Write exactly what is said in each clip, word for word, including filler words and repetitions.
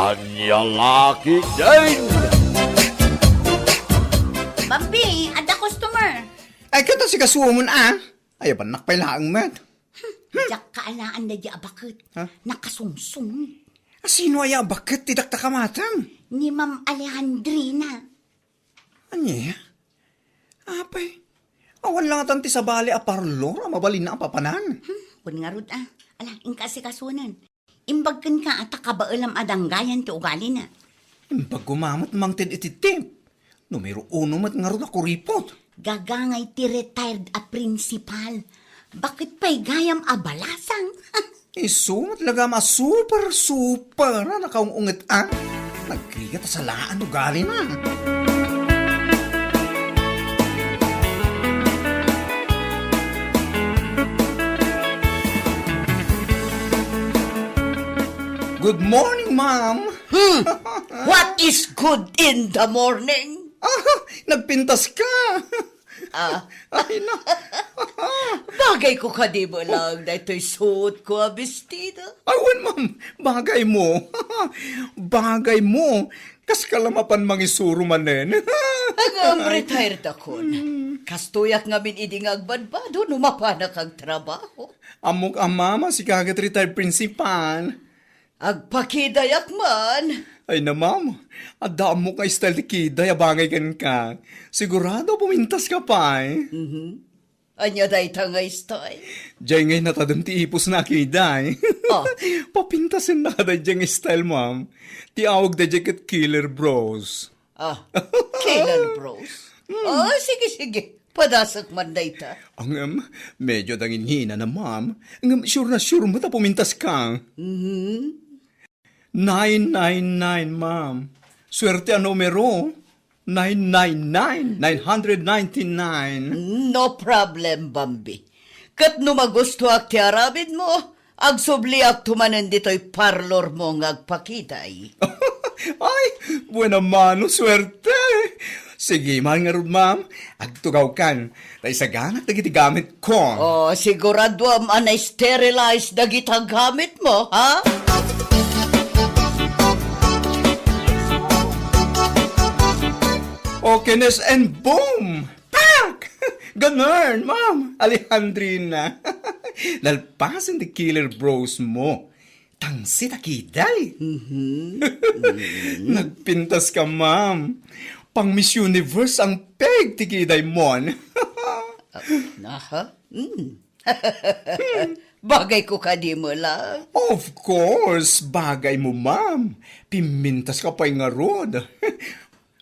Ania la ketdin? Bambi, adda customer. Ay, ket asikasuon, a. Ay, abannak pay laeng met. Hmm, diak kaalaan daydi a baket. Ha? Nakasungsong. A, sino aya a baket ti daktakamatem? Ni Ma'am Alejandrina. Ania? Apay, awan la ngatan ti sabali a parlor a mabalinna a papanan? Hmm, wen ngarud, a. Ala, inka asikasunen. Imbag kenka a ta kabaelam a danggayan ti ugalina. Imbag koma met mangted iti tip. Numero uno met ngarud a kuripot. Gagangay ti retired a principal. Baket pay gayam a balasang. Isu met lagam a super, super a nakaung-unget a. Nagrigat a salaan ugalina. Good morning, ma'am. Hmm. What is good in the morning? Ah, nagpintas ka. Ah. Ay, na. Bagay ko kadi met laeng daytoy suot ko a bestida. Ay, wen, ma'am. Bagay mo. Bagay mo. Kas ka la mapan mangisuro manen. Ngem retired akon. Hmm. Kastoyak ngamin idi nga agbadbado no mapanak agtrabaho. Ammok a, ma'am, a sika ket retired principal. Agpakidayak man. Ay na, ma'am. Adda ammok nga style ti kiday a bangay kenka. Sigurado pumintas ka pay. Mhm. Ania dayta nga style? Diay ngay natadem ti ipusna a kiday. Ah. Papintasenna ka daydiay nga style, ma'am. Ti awag daydiay ket killer brows. Ah, Kaylan Bros. Hmm. Ah, sige, sige. Padasek man dayta. Ngem, medyo dangin hinana, ma'am. Ngem, sure na sure met a pumintas ka. Mhm. Nine nine nine, ma'am. Swerte a numero. Nine nine nine, nine hundred ninety-nine. No problem, Bambi. Ket no magustuak ti aramidmo, agsubliakto manen ditoy parlor mo nga agpakiday. Ay, buena mano, swerte! Sige man ngarud, ma'am. Agtugawkan. Ta isaganak dagiti gamitko. Oh, siguraduam a na-sterilize dagita gamitmo, ha? Okay, Nes, and boom! Pak! Ganun, Ma'am Alejandrina. Nalpasen ti killer bros mo. Tangsit a kiday. Mhm. Nagpintas ka, ma'am. Pang Miss Universe ang peg ti kiday mon. Aha. Mm. Bagay ko kadi met la. Of course, bagay mo, ma'am. Pimintas ka pay ngarud.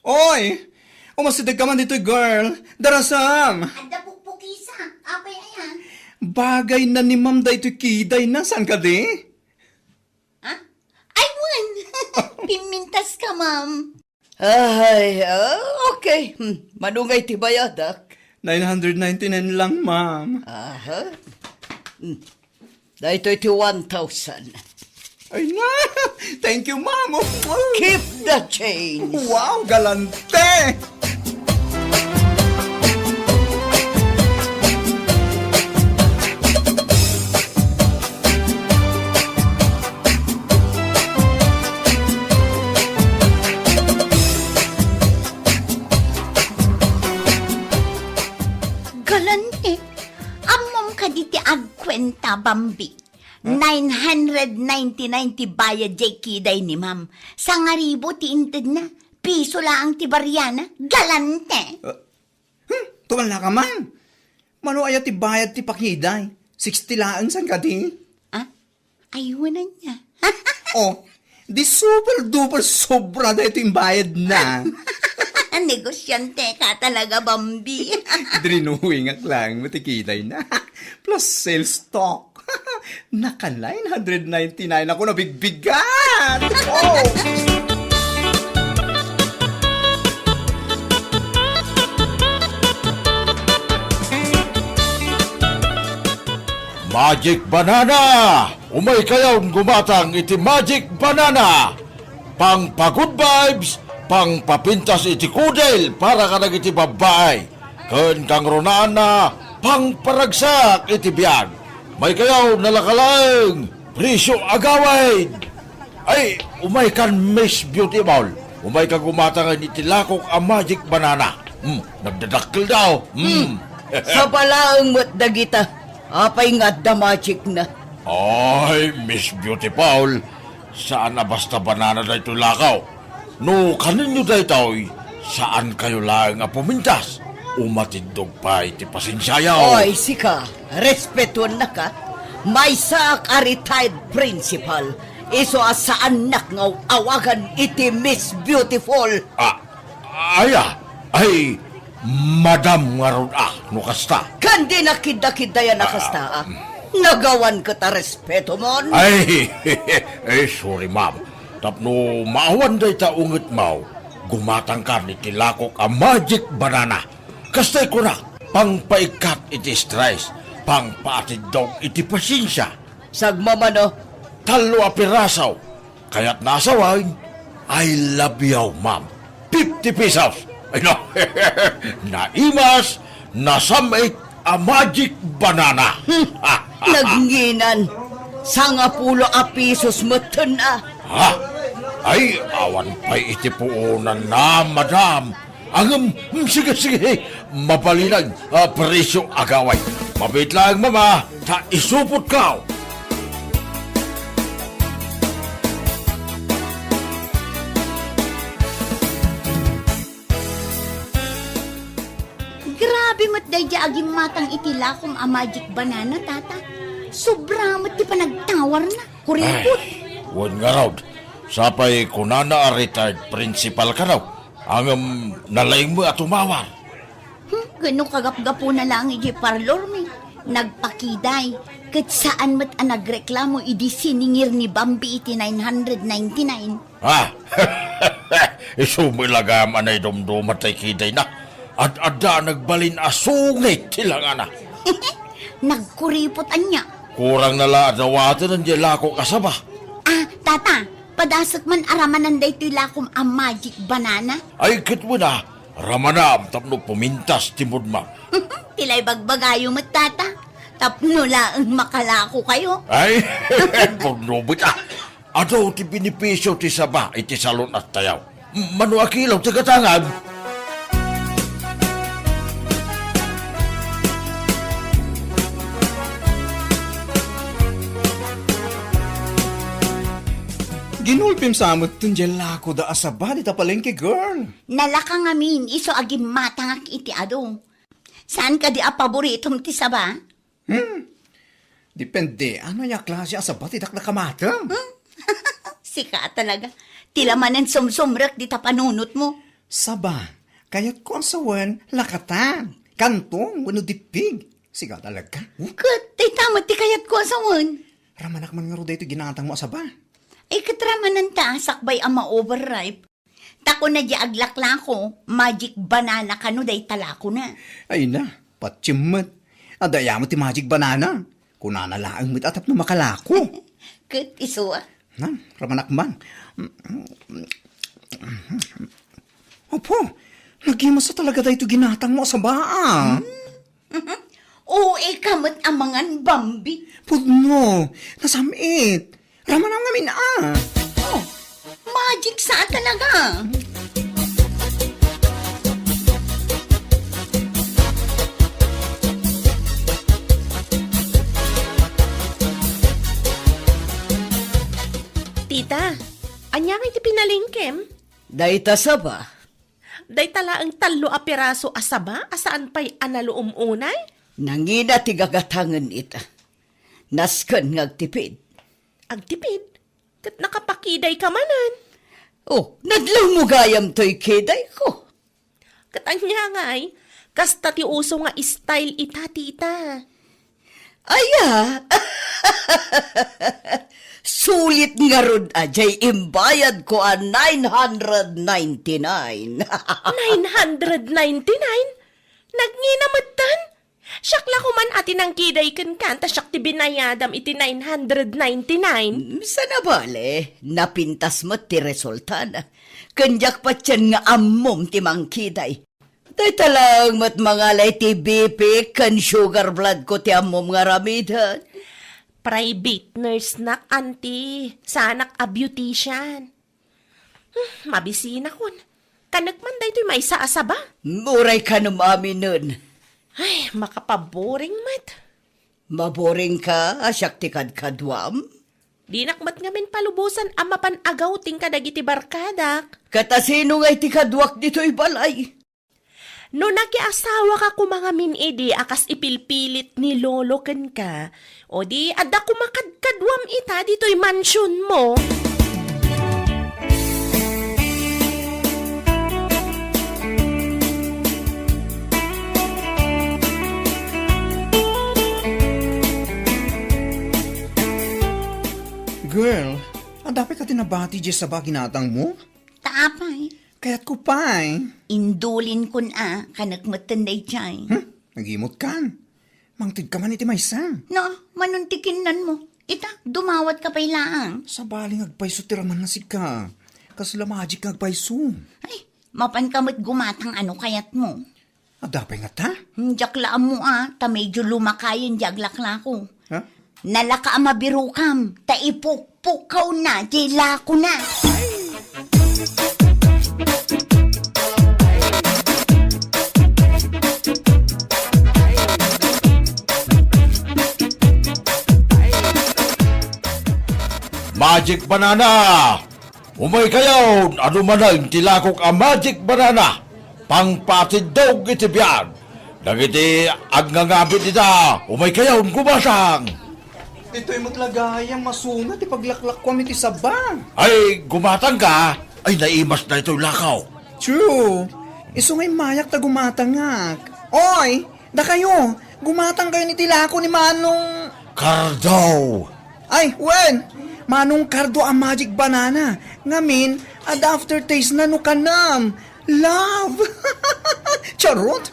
Oy! Umasideg ka man ditoy, girl. Darasam! Adda pukpukisa. Apay aya? Bagay na ni ma'am daytoy kiday na, saan kadi? Ha? Ay, wen! Pimintas ka, ma'am. Ay, ah, okay. Hmm, mano ngay ti bayadak? Nine hundred ninety-nine lang, ma'am. Aha. Hmm. Daytoy ti one thousand. Ay na! Thank you, ma'am! Keep the change! Wow, galante! Galante! Ammom kadi ti agkuenta, Bambi? Huh? Nine hundred ninety-nine ti bayad jay kiday ni ma'am. Sangaribu ti intedna. Piso laeng ti bariana. Galante! Uh, hmm, tumala ka man. Mano aya ti bayad ti pakiday? Sixty laeng, saan kadi? Ah? Ayunan niya. Oh, di super duper sobra daytoy imbayad na. Negosyante ka talaga, Bambi. Drinowingak lang mo ti kiday na. Plus sales talk. Naka nine hundred ninety-nine ako nabigbigat. Oh! Magic Banana! Umaykayon gumatang iti Magic Banana! Pangpa-good vibes, pangpapintas iti kudel para kadagiti babbai, ken kangrunaanna, pangparagsak iti biag. Maykayon a lakalaeng, presyo agawid! Ay, umaykan, Miss Beautiful. Umayka gumatangen iti lakok a magic banana. Hmm, nagdadakkel daw. Hmm. Hmm. Saba laeng met dagita. Apay nga adda magic na? Ay, Miss Beautiful, saan a basta banana daytoy lakaw. No kanenyo daytoy, saankayo laeng a pumintas. Umatiddog pay ti pasensiayo. Oy, sika, respetuennaka. Maysaak a retired principal. Isu a saannak nga awagan iti Miss Beautiful. Ah, aya, ay, Madam ngarud a, no kasta. Ken di nakidakiddayan a kasta, ah. Nagawan ket a respeto mon. Ay, ay, sorry, ma'am. Tapno maawan dayta ungetmaw, gumatangkan iti lakok a magic banana. Kastay kuna, pangpaikkat iti stress, pangpaatiddog iti pasensia. Sagmamano. Tallo a piraso. Kayatna a sawen, I love you, ma'am. Fifty pesos. Ay, no. Naimas, nasam-it a magic banana. Hmm. Nagnginan. Sangapulo a pesos metten, ah. Ha? Ay, awan pay iti puonanna, madam. Ngem, mm, sige, sige, mabalinen a presio, agaway. Mabiit laeng, mama, ta isupotkaw. Grabe met daydiay a gimmatang iti lakom a magic banana, tata. Sobra met ti panagtawarna. Kuripot. Ay, wen ngarud. Sapay kunana a retired principal kano. Ngem nalaingmo a tumawar. Hmm, ket no kagapgapuna laeng idiay parlormi, nagpakiday, ket saan met a nagreklamo idi siningir ni Bambi iti nine hundred ninety-nine. Ha? Isu met lagam a naidumduma tay kidayna. Ad-adda a nagbalin a sungit ti langana. Nagkuripot ania? Kurangna la a dawaten diay lakok a saba. Ah, tata, padasek man a ramanan daytoy lakom a magic banana? Ay, ket wen a, ramanam tapno pumintas ti moodmo. Ti la ibagbagayo met, tata. Tapno laeng makalakokayo. Ay, pudno met a. Adu ti benepisio ti saba iti salun-attayo. Mano a kilaw ti gatangam? Ginulpim sa met diay lakoda a saba dita palengke, girl. Nalaka ngamin, isu a gimmatangak iti adu. Saan kadi a paboritom ti saba? Hmm. Depende, ania a klase a saba ti dakdakamatem? Hmm? Sika talaga. Ti la manen sumsumrek dita panunotmo. Saba, kayatko a sawen, lakatan, kantong, wenno dippig. Sika talaga. Ket, dayta met ti kayatko a sawen. Ramanak man ngarud daytoy ginatangmo a saba. Ay, ket ramananta, sakbay a ma-overripe. Ta kuna diay aglaklako, magic banana kano dayta lakona. Ay na, patiem met. Adda aya met ti magic banana. Kunana laeng met a tapno makalako. Ket isu a. Na, ramanak man. Apo, nagimasa talaga daytoy ginatangmo a saba, a. Hmm? O, ika met a mangan, Bambi. Pudno, nasam-it. Ramanam ngamin, a. Oh, magic sa talaga. Tita, ania ngay ti pinalengkem? Dayta saba. Dayta laeng tallo a piraso a saba a saan pay a naluom unay? Nangina ti gagatangen ita. Nasken nga agtipid. Agtipid? Ket nakapakidayka manen. Oh, nadlawmo gayam toy kidayko. Ket ania ngay, kasta ti uso nga style ita, tita. Aya! Sulit ngarud a diay imbayadko a nine hundred ninety-nine. Nine hundred ninety-nine? Nagngina metten? Siak la koman a ti nangkiday kenka, ta siak ti binayadam iti nine hundred ninety-nine. Mm, saan a bale, napintas met ti resultana. Ken diak patien nga ammom ti mangkiday. Dayta laeng met mangala iti B P ken sugar blood ko ti ammom nga aramiden. Private nurse nak, anti. Saanak a beautician. Hmm, mabisinakon. Kanek man daytoy maysa a saba. Uray kanem aminen. Ay, makapaboring met. Maboring ka, a siak ti kadkaduam? Dinak met ngamin palubosan a mapan agawting kadagiti barkadak. Ket asino ngay ti kaduak ditoy balay? No nakiasawaka koma ngamin idi a kas ipilpilit ni Lolo kenka, o di adda koma kadkaduam ita ditoy mansionmo. Girl, adda pay ka ti nabati diay saba a ginatangmo? Ta apay? Kayatko pay. Indulinkon a, kanek metten daydiay. Hmm? Nagimutkan. Mangtedka man iti maysa. No, manon ti kinnanmo? Ita, dumawatka pay laeng. Sabali nga agpayso ti ramanna sika. Kasla magic nga agpayso. Ay, mapanka met gumatang a no kayatmo. Adda pay ngata? Hmm, diak la ammo a, ta medyo lumakayen diay aglaklako. Ha? Nalaka a mabirokam, ta ipukpukkawna diay lakona. Magic banana! Umaykayon, adu manen ti lakok a magic banana, pangpatiddog iti biag. Dagiti agngangabi dita, umaykayon, gumatang. Ditoy met la gayam, masungit ti paglaklakkuam iti saba. Ay, gumatangka? Ay, naimas daytoy lakaw. True. Isu nga immayak ta gumatangak. Oy, dakayo, gumatangkayon iti lako ni Manong Cardo. Ay, wen! Manong Cardo a magic banana. Ngamin, adda aftertaste na no kanam. Love! Charot!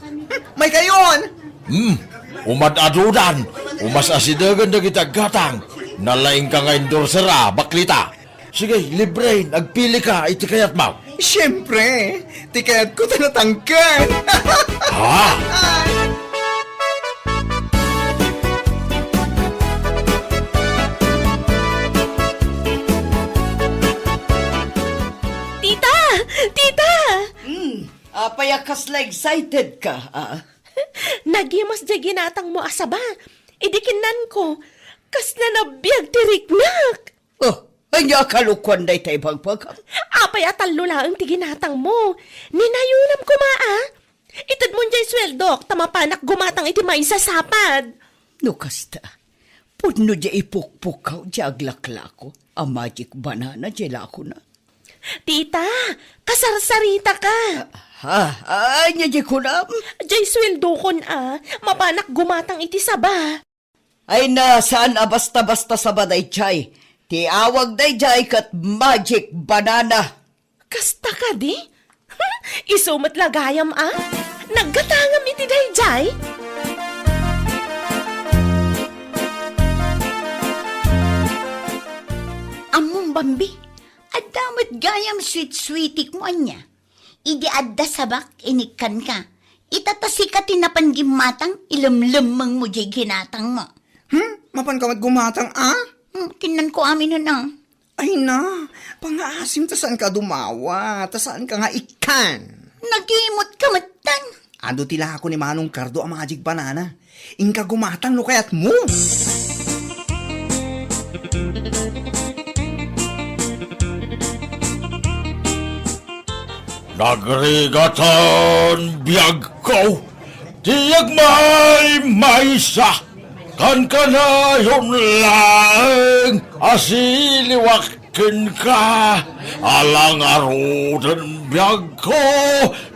Maykayon! Hmm, umad-adudan, umas-asidegen dagiti aggatang. Nalaingka nga endorser a, baklita. Sige, libre, agpili ka iti kayatmo. Siempre, ti kayatko ta natangken. Ha? Tita! Tita! Hmm, apay a kasla excited ka, ah? Nagimas diay ginatangmo a saba. Idi kinnanko, kasla nabiag ti riknak. Oh, ania a kalokuan dayta ibagbagam? Apay a tallo laeng ti ginatangmo? Ninayonam koma a. Itedmon diay sueldok ta mapanak gumatang iti maysa a sapad. No kasta, pudno diay ipukpukkaw diay aglaklako a magic banana diay lakona. Tita, kasarsarita ka. Ha? Ania diay kunam? Diay sueldokon a, mapanak gumatang iti saba. Ay na, saan a basta-basta saba daydiay. Ti awag daydiay ket magic banana. Kasta kadi? Isu met la gayam a? Naggatangam iti daydiay? Ammom, Bambi, adda met gayam sweet-sweetikmo ania? Idi adda sabak, inikkanka. Ita ta sika ti napan gimmatang, ilemlemmengmo diay ginatangmo. Hmm? Mapanka met gumatang a? Hmm, kinnanko aminen a. Ay na, pangaasim ta saanka a dumawa, ta saanka nga ikkan. Nagimutka metten. Adu ti lako ni Manong Cardo a magic banana. Inka gumatang no kayatmo. Nagrigatan biagko ti agmaymaysa, kankanayon laeng a siliwak kenka, ala ngaruden biagko,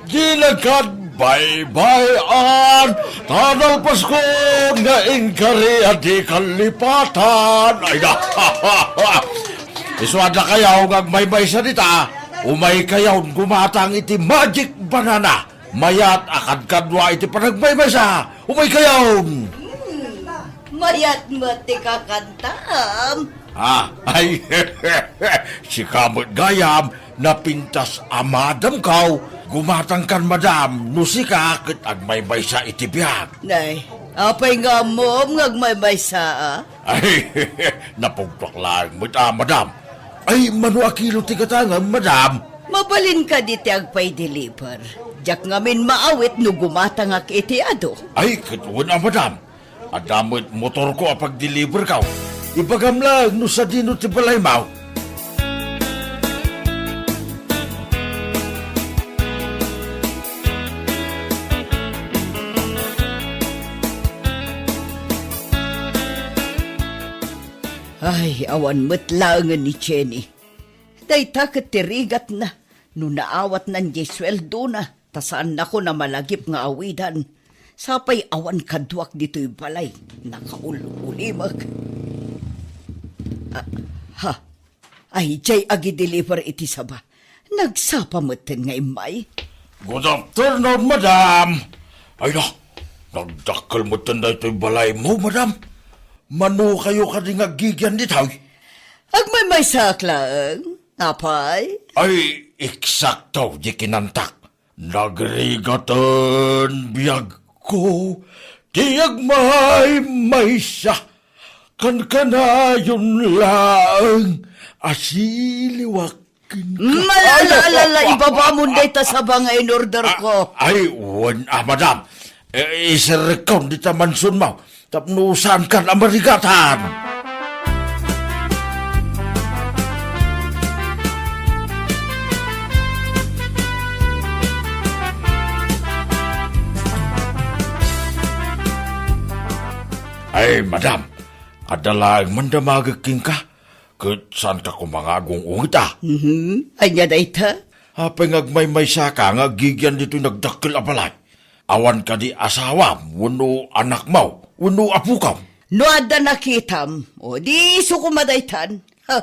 di nagkadbaybay-an, ta nalpaskon nga inkari a di kallipatan. Ay na, isu a dakayo nga agmaymaysa dita, umaykayon gumatang iti magic banana. Mayat a kadkadua iti panagmaymaysa. Umaykayon! Hmm, mayat met ti kakantam. Ah, ay, sika met gayam, napintas a madamkaw, gumatangkan madam, no sika ket agmaymaysa iti biag. Nay, Apay nga ammom nga agmaymaysa, a? Ay, napugtuak laeng met, a, madam. Ay, mano a kilo ti gatangem, madam? Mabalin kadi ti agpa-deliver. Diak ngamin maawit no gumatangak iti adu. Ay, ket wen a, madam. Adda met motorko a pag-deliverko. Ibagam laeng no sadino ti balaymo. Ay, awan met laengen ni Jenny. Dayta ket ti rigatna no naawatnan diay sueldona, ta saannakon a malagip nga awidan. Sapay awan kaduak ditoy balay, nakaul-ulimek. Ah, ha, ay, diay agi-deliver iti saba. Nagsapa metten nga immay. Good afternoon, madam. Ay na, nagdakkel metten daytoy balaymo, madam. Mano kayo kadi nga aggigian ditoy? Agmaymaysaak laeng. Apay? Ay, eksakto di kinantak. Nagrigaten biagko ti agmaymaysa. Kankanayon laeng a siliwak kenka. Ay, ala, ala, ala, ibabamon dayta saba nga in-order ko. Ah, ay, wen, a, madam. Eh, iserrekkon dita mansionmo tapno saankan a marigatan. Ay, madam, adda laeng mandamagek kenka, ket saanka koma nga agung-unget, a? Mhm. Ania dayta? Apay nga agmaymaysaka nga agigian ditoy nagdakkel a balay? Awan kadi asawam wenno anakmo wenno apokam? No adda nakitam, o di isu koma daytan. Ha?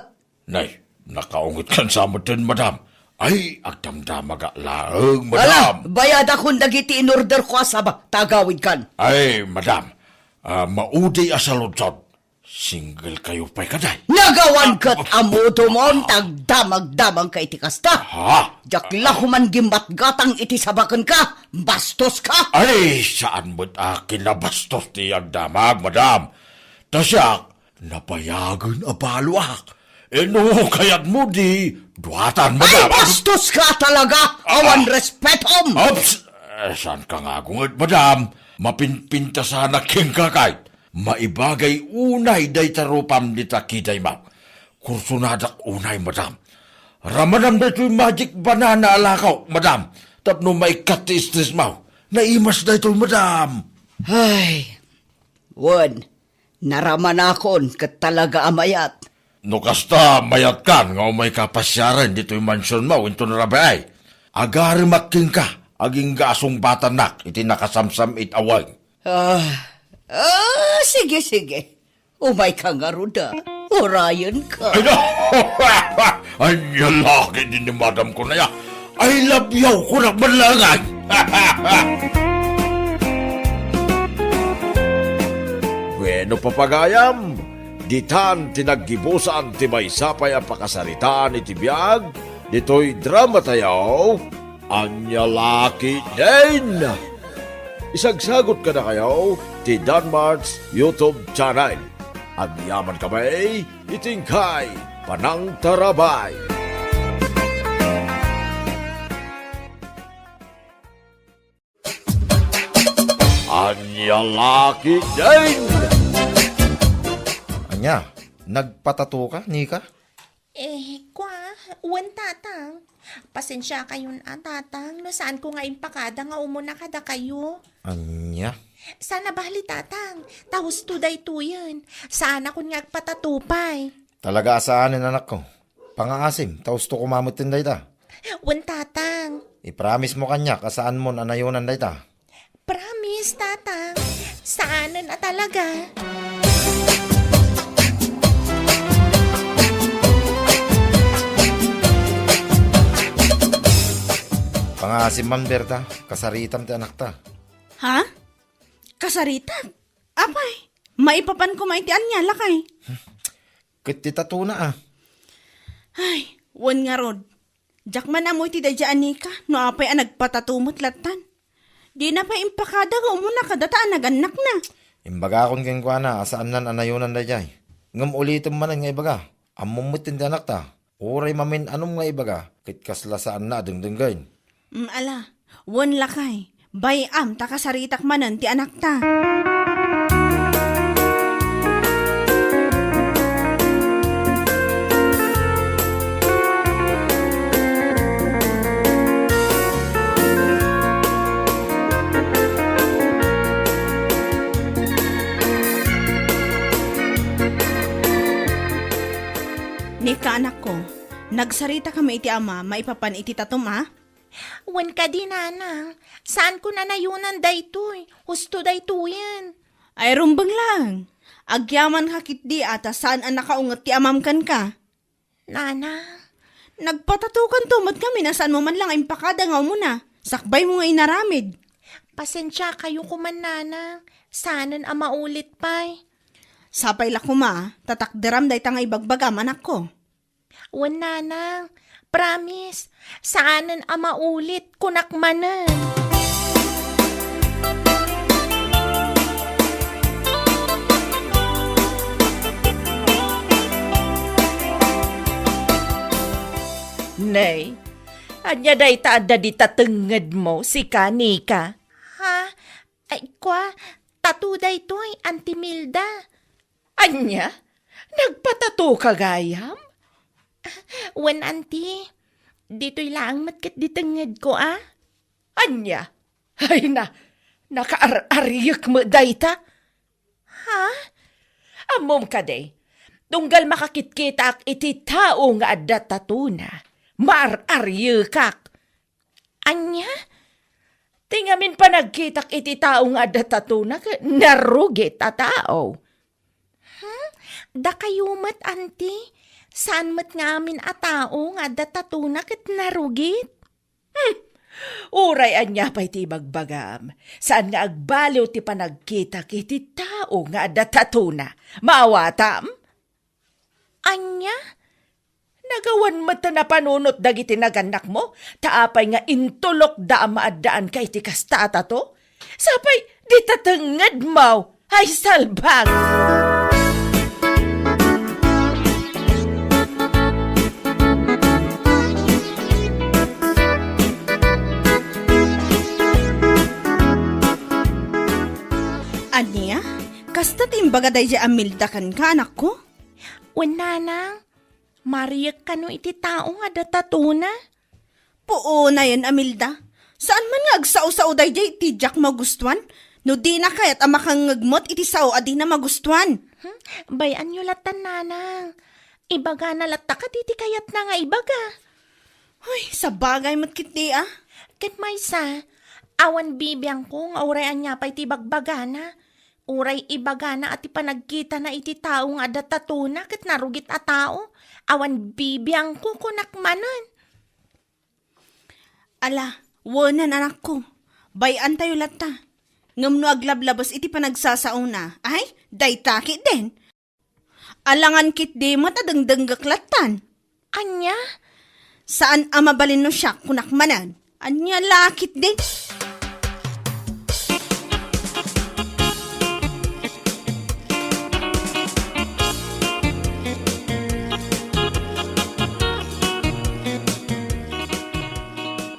Nay, nakaungetkan sa metten, madam. Ay, agdamdamagak laeng, madam. Ala, bayadakon dagiti in-order ko a saba, ta agawidkan. Ay, madam, a, maudi a saludsod. Single kayo pay kadi? Nagawan ket ammomon ta agdamagdamangka iti kasta. Ha? Diak la koman gimmatgatang iti saba kenka. Bastoska. Ay, saan met a kinabastos ti agdamag, madam. Ta siak, nabayagen a baloak. E no kayatmo di duatan, madam. Ay, bastoska talaga. Awan respetom. Oops! Eh, saanka nga agunget, madam. Mapinpintasanak kenka, kayat. Maibagay unay dayta rupam dita kidaymo. Kursonadak unay, madam. Ramanam daytoy magic banana a lakaw, madam. Tapno maikkat ti stressmo. Naimas daytoy, madam. Ay, wen, naramanakon ket talaga a mayat. No kasta, mayatkan nga umayka pasiaren ditoy mansionmo inton rabii. Agaremak kenka, agingga a sungbatannak iti nakasamsam-it a weng. Ah, ah, sige, sige. Umayka ngarud a. Urayenka. Ay, na! Ania la ketdi ni madam ko na ya. I love you, kunak man laeng. Bueno, papagayam, ditan ti naggibusan ti maysa pay a pakasaritaan iti biag ditoy dramatayo. Ania la ketdin? Isagsagot kadakayo ti Danmart's YouTube channel. Agyamankami iti inkay panangtarabay. Ania la ketdin? Ania, nagpatato ka, Nika? Eh, kwa, wen, Tatang. Pasensiakayon a, Tatang, no saanko nga impakada nga umuna kadakayo. Ania? Saan a bali, Tatang. Ta husto daytoyen. Saanakon nga agpatato pay. Talaga a saanen, anakko. Pangaasim, ta husto koma metten dayta. Wen, Tatang. Ipromisemo kaniak a saanmon a nayonan dayta. Promise, Tatang. Saanen a talaga. Pangaasim man, Berta, kasaritam ti anakta. Ha? Kasaritak? Apay, maipapan koma iti ania, lakay? Ket ti tatona, a. Ay, wen ngarud. Diak man ammo iti daydiay a Nika, no apay a nagpatato met lattan. Dina pay impakada nga umuna kadata a nagannakna. Imbagakon kenkuana a saannan a nayonan daydiay. Ngem ulitem manen nga ibaga, ammom met ti anakta. Uray mamin-anom nga ibaga, ket kasla saanna a dengdenggen. Mm, ala, wen lakay, bay-am ta kasaritak manen ti anakta. Nika, anakko, nagsaritakami iti ama maipapan iti tatom a? Wen kadi, nanang, saanko a nayonan daytoy. Husto daytoyen. Ay, rumbeng laeng. Agyamanka ketdi a ta saan a nakaunget ti amam kenka. Nanang. Nagpatatokanto met ngamin a saanmo man la nga impakada nga umuna. Sakbaymo nga inaramid. Pasensiakayo koman, nanang. Saanen a maulit pay. Sapay la koma, ta takderam dayta nga ibagbagam, anakko. Wen, nanang. Promise, saanen a maulit, kunak manen. Nay, ania dayta adda dita tengngedmo, sika, Nika? Ha? Ay, kua, tato daytoy, Auntie Milda. Ania? Nagpatatoka gayam? Wen, Auntie. Ditoy laeng met ket di tengngedko a. Ania? Ay na, nakaar-ariek met dayta. Ha? Ammom kadi, tunggal makakitkitak iti tao nga adda tatona, maar-ariekak. Ania? Ti ngamin panagkitak iti tao nga adda tatona ket narugit a tao. Hmm? Dakayo met, Auntie? Saan met nga amin a tao nga adda tatona ket narugit? Hmm. Uray ania pay ti ibagbagam, saan nga agbaliw ti panagkitak iti tao nga adda tatona. Maawatam? Ania? Nagawan met ta napanunot dagiti nagannakmo, ta apay nga intulokda a maaddaanka iti kasta a tato? Sapay, dita tengngedmo! Ay, salbag! Ania? Kasta ti imbaga daydiay a Milda kenka, anakko? Wen, nanang, mariek kano iti tao nga adda tatona. Puonayen a Milda, saan man nga agsao-sao daydiay iti diak magustuan? No dina kayat a makangngeg met iti sao a dina magustuan. Hmm? Bay-anyo latta, nanang. Ibagana latta kadi ti kayatna nga ibaga. Hoy, sabagay met ketdi a. Ket maysa, awan bibiangko nga uray ania pay ti ibagbagana. Uray ibagana a ti panagkitana iti tao nga adda tatona ket narugit a tao, awan bibiangko, kunak manen. Ala, wenen, anakko. Bay-antayo latta. Ngem no aglablabes iti panagsasaona, ay, dayta ketdin. Alangan ketdi met a dengdenggek lattan. Ania? Saan a mabalin no siak, kunak manen. Ania la ketdi?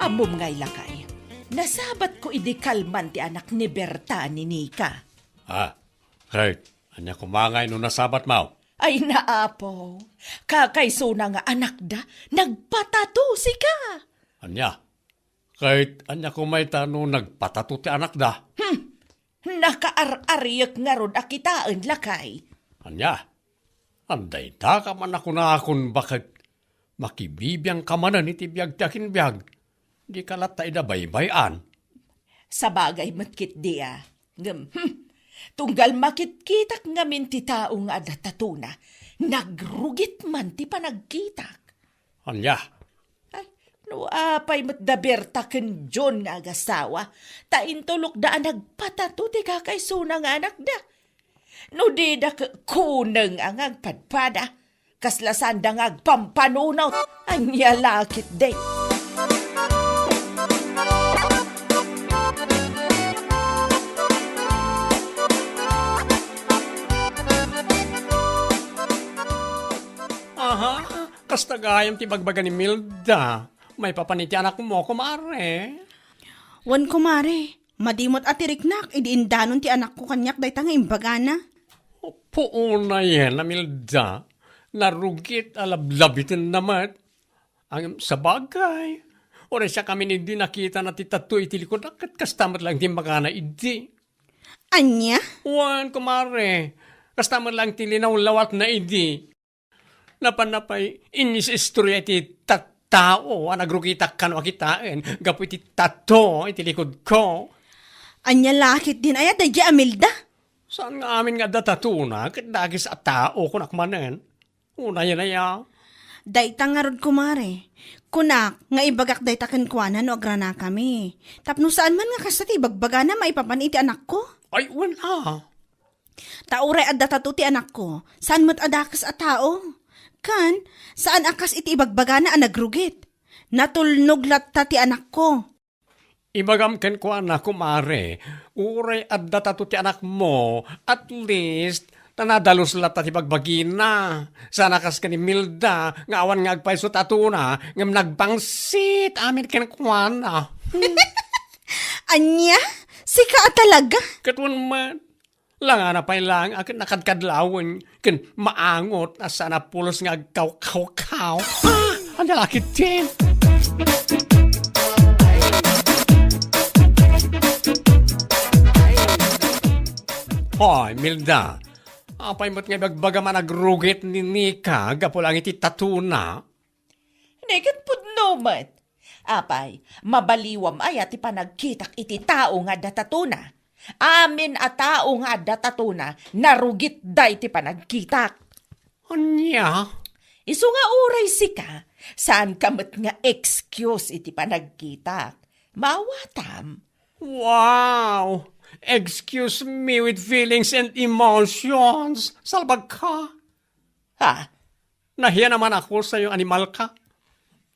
Ammom ngay, lakay, nasabatko idi kalman ti anak ni Berta ni Nika. Ah, Kate, ania koma ngay no nasabatmo? Ay, naapo. Kakaisuna nga anakda, nagpatato sika. Ania? Kate, ania koma ita no nagpatato ti anakda? Hmm. Nakaar-ariek ngarud a kitaen, lakay. Ania? Adda ita ka man a kunakon baket makibibiangka manen iti biag ti akinbiag. Dika latta ida baybay-an. Sabagay met ketdi a. Ngem, hmm, tunggal makitkitak ngamin ti tao nga adda tatona, nagrugit man ti panagkitak. Ania? Ay, no apay met da Berta ken John nga agasawa, ta intulokda a nagpatato ti kakaisuna nga anakda. No dida ket kuneng a nga agpadpada, kasla saanda nga agpampanunot, ania la ketdi? Kasta gayam ti bagbaga ni Milda, maipapan iti anakmo, kumare. Wen, kumare, madi met a ti riknak idi indanon ti anakko kaniak dayta nga imbagana. Puonayen a Milda, narugit a lablabitenna met. Ngem sabagay, uray siak amin idi nakitana ti tattoo iti likudak, ket kasta met laeng ti imbagana idi. Ania? Wen, kumare, kasta met laeng ti linawlawatna idi. Napanna pay inis-istorya iti tattao a nagrugitak kano a kitaen gapu iti tattoo iti likodko. Ania la ketdin aya daydiay a Milda? Saan nga amin nga adda tattoo-na, ket dakes a tao, kunak manen. Unayen aya. Dayta ngarud, kumare. Kunak nga ibagak dayta kenkuana no agranakami. Tapno saan man nga kasta ti ibagbagana maipapan iti anakko. Ay, wen a. Ta uray adda tattoo ti anakko, saan met a dakes a tao. Ken, saan a kas iti ibagbagana a nagrugit. Natulnog latta ti anakko. Ibagam kenkuana, kumare, uray adda tattoo ti anakmo, at least, ta nadalus latta ti bagbagina. Saan a kas ken ni Milda, nga awan nga agpayso ti tattoo-na, ngem nagbangsit amin kenkuana. Ania? Sika a talaga? Ket wen met, langana pay laeng a ket nakadkadlawen ken maangot a saan a pulos nga agkawkawkaw. Ah, ania la ketdin? Hoy, Milda, apay met nga ibagbagam a nagrugit ni Nika gapu laeng iti tattoo-na? Ket pudno met. Apay, mabaliwam aya ti panagkitak iti tao nga adda tattoo-na? Amin a tao nga adda tattoo-na, narugitda iti panagkitak. Ania? Isu nga uray sika, saanka met nga excuse iti panagkitak. Maawatam. Wow! Excuse me with feelings and emotions. Salbagka. Ha? Nahiya naman ako sayo, animal ka.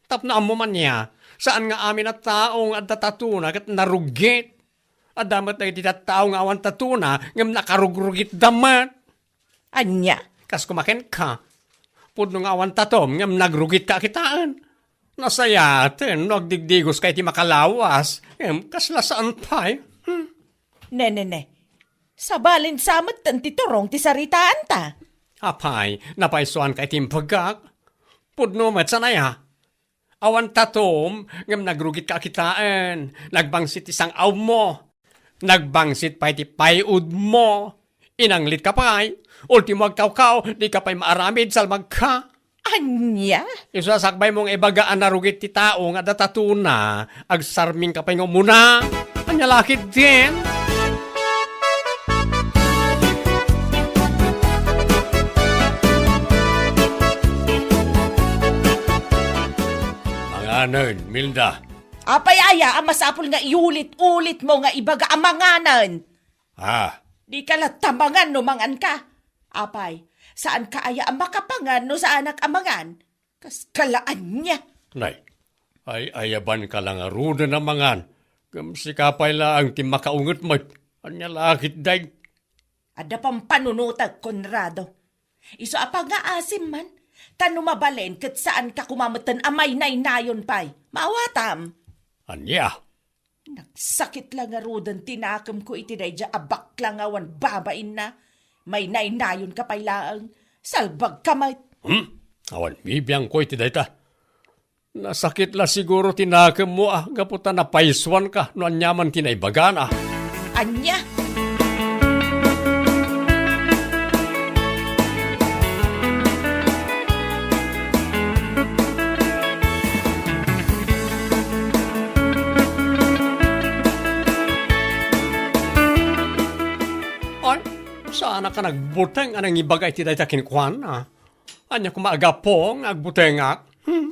Tapno ammo man niya, saan nga amin a tao nga adda tattoo-na ket narugit. Adda met dagiti tattao nga awan tattoo-na ngem nakarugrugitda met. Ania? Kas kumaken ka, pudno nga awan tattoo-m ngem nagrugit ka a kitaen. Nasayaten no agdigdigos ka iti makalawas, ngem kasla saan pay. Hmm. Ne, ne, ne. Sabalin sa metten ti turong ti saritaanta. Apay, napaysuan ka iti imbagak? Pudno met, saan aya? Awan tattoo-m, ngem nagrugit ka a kitaen. Nagbangsit ti sang-awmo. Nagbangsit pay ti pay-udmo. Inanglit ka pay. Ultimo agkawkaw, di ka pay maaramid, salbagka. Ania? Isu a sakbaymo nga ibaga a narugit ti tao nga adda tattoo-na, agsarming ka pay nga umuna. Ania la ketdin? Manganen, Milda. Apay aya a masapul nga iulit-ulitmo nga ibaga a manganen? Ah. Dika latta mangan no mangan ka. Apay, saan ka aya a makapangan no saanak a mangan? Kas kalaannya. Nay, ay-ayaban ka la ngaruden a mangan. Ngem sika pay laeng ti makaunget met. Ania la ketdin? Adda pampanunotek, Conrado. Isu a pangngaasim man, ta no mabalin ket saan ka koma metten a mainaynayon pay. Maawatam. Ania? Nagsakit la ngaruden ti nakemko iti daydiay a bakla nga awan babainna. Mainaynayon ka pay laeng. Salbag ka met. Hmm? Awan bibiangko iti dayta. Nasakit la siguro ti nakemmo a gapu ta napaysuan ka no ania man ti naibagana. Ania? Ay, saanak a nagbuteng a nangibaga iti dayta kenkuana. Ania koma a gapu nga agbutengak? Hmm?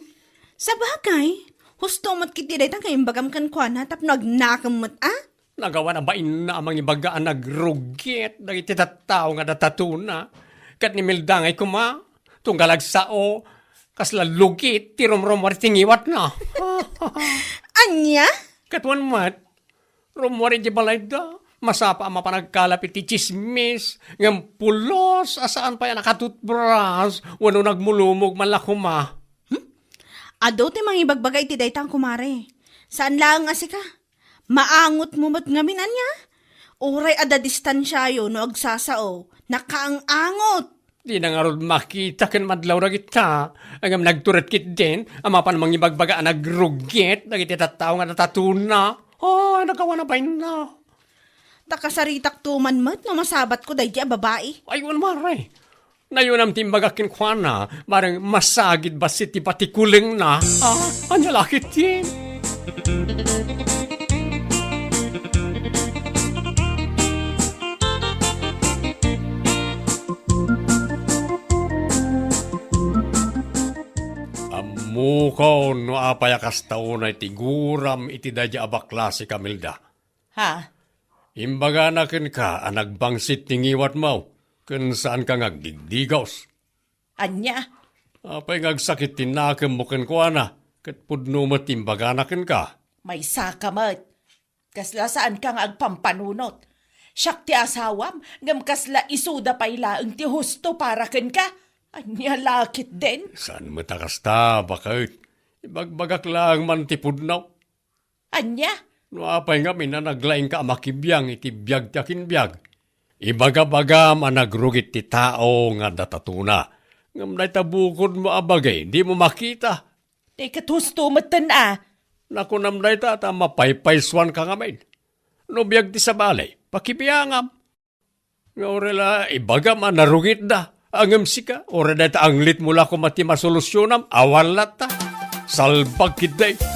Sabagay, husto met ketdi dayta nga imbagam kenkuana tapno agnakem met a? Nagawan a bainna a mangibaga a nagrugit dagiti tattao nga adda tattoo-na. Ket ni Milda ngay koma, tunggal agsao, kasla lugit ti rumrummuar iti ngiwatna. Ania? Ket wen met, rummuar iti balayda, masapa a mapan agkalap iti tsismis, ngem pulos a saan pay a nakatutbras, wenno nagmulumog man la koma. Adu ti mangibagbaga iti dayta, kumare. Saan laeng a sika. Maangotmo met ngamin, ania? Uray adda distansiayo no agsasao, nakaang-angot. Dina ngarud makita ken madlaw dagita, ngem nagtured ketdin a mapan mangibagbaga a nagrugit dagiti tattao nga natatuna. Ay, nakawana pay na. Ta kasaritakto man met no masabatko daydi a babai. Ay, wen, mare. Nayunam ti imbagak kenkuana, bareng masagid bassit ti patikulengna. Ah, ania la ketdin? Ammokon no apay a kasta unay ti guram iti daydi a bakla, sika, Milda. Ha? Imbagana kenka a nagbangsit ti ngiwatmo, ken saanka nga agdigdigos. Ania? Apay nga agsakit ti nakemmo kenkuana, ket pudno met ti imbagana kenka? Maysaka met. Kasla saanka nga agpampanunot. Siak ti asawam, ngem kasla isuda pay laeng ti husto para kenka. Ania la ketdin? Saan met a kasta, baket. Ibagbagak laeng man ti pudno. Ania? No apay ngamin a naglaingka a makibiang iti biag ti akinbiag? Ibagabagam a nagrugit ti tao nga adda tatuna, ngem dayta bukodmo a bagi, dimo makita. Ti ket husto metten a. Nakunam dayta ta mapaypaysuanka ngamin. No biag ti sabali, pakibiangam. Nga uray la ibagam a narugitda, ngem sika, uray dayta anglitmo la koma ti masolusionam, awan latta. Salbag ketdi.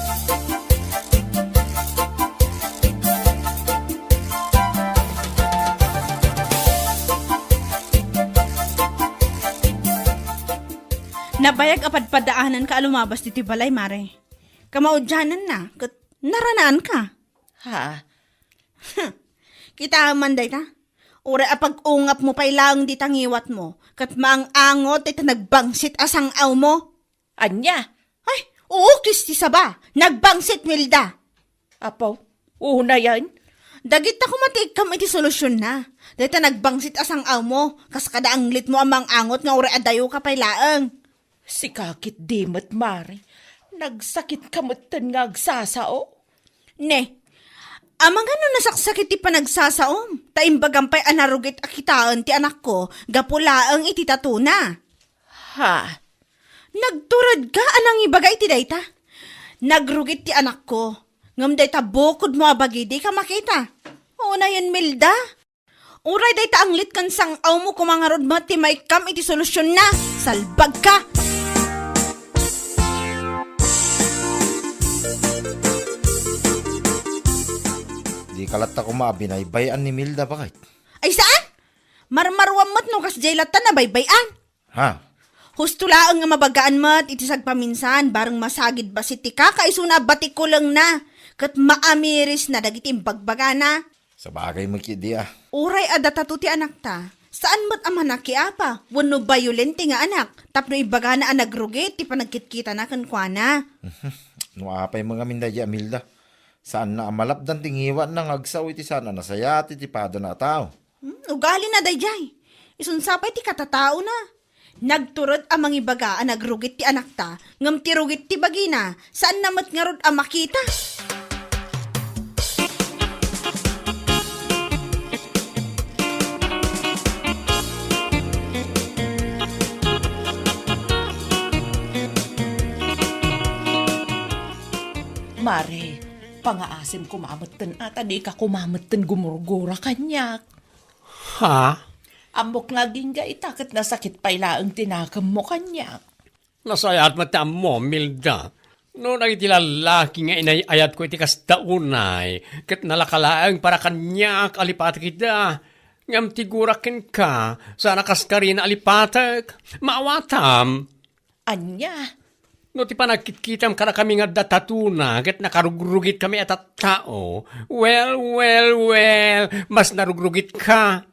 Nabayag a padpadaananka a lumabas ditoy balay, mare. Kamaudiananna, ket naranaanka. Ha? Kitaem man dayta. Uray a pag-ungapmo pay laeng dita ngiwatmo, ket maang-angot dayta nagbangsit a sang-awmo. Ania? Ay, uukis ti saba. Nagbangsit, Milda. Apo, unayen. Dagita koma ti ikkam iti solutionna. Dayta nagbangsit a sang-awmo, kas kada anglitmo a maang-angot nga uray adayoka pay laeng. Sika ketdi met, mare. Nagsakitka metten nga agsasao. Ne, amangan no nasaksakit ti panagsasaom, ta imbagam pay a narugit a kitaen ti anakko gapu laeng iti tatuna. Ha? Nagturedka a nangibaga iti dayta? Nagrugit ti anakko, ngem dayta bukodmo a bagi dika makita. Unayen, Milda. Uray dayta anglit ken sang-awmo koma ngarud met ti maikkam iti solutionna. Salbagka! Dika latta koma a binaybay-an ni Milda, baket. Ay, saan? Marmaruam met no kasdiay latta nabaybay-an. Ha? Husto laeng nga mabagaan met iti sagpaminsan, bareng masagid bassit ti kakaisuna a batikulengna, ket maamirisna dagiti imbagbagana. Sabagay met ketdi a. Uray adda tato ti anakta, saan met a manakiapa wenno bayolente nga anak tapno ibagana a nagrugit ti panagkitkitana kenkuana. No apay met ngamin daydi a Milda, saanna a malapdan ti ngiwatna nga agsao iti saan a nasayaat iti padana a tao. Hmm, ugalina daydiay. Isunsa pay ti katataona. Nagtured a mangibaga a nagrugit ti anakta, ngem ti rugit ti bagina, saanna met ngarud a makita. Mare, pangaasim koma metten a ta dika koma metten gumurgura kaniak. Ha? Ammok nga agingga ita ket nasakit pay laeng ti nakemmo kaniak. Nasayaat met ti ammom, Milda. No dagiti lallaki nga inay-ayatko iti kasta unay, ket nalaka laeng para kaniak a lipatek ida. Ngem ti gurak kenka, saan a kas karina a lipatek. Maawatam. Ania? No ti panagkitkitam kadakami nga adda tatuna ket nakarugrugit kami a tattao, well, well, well, mas narugrugit ka.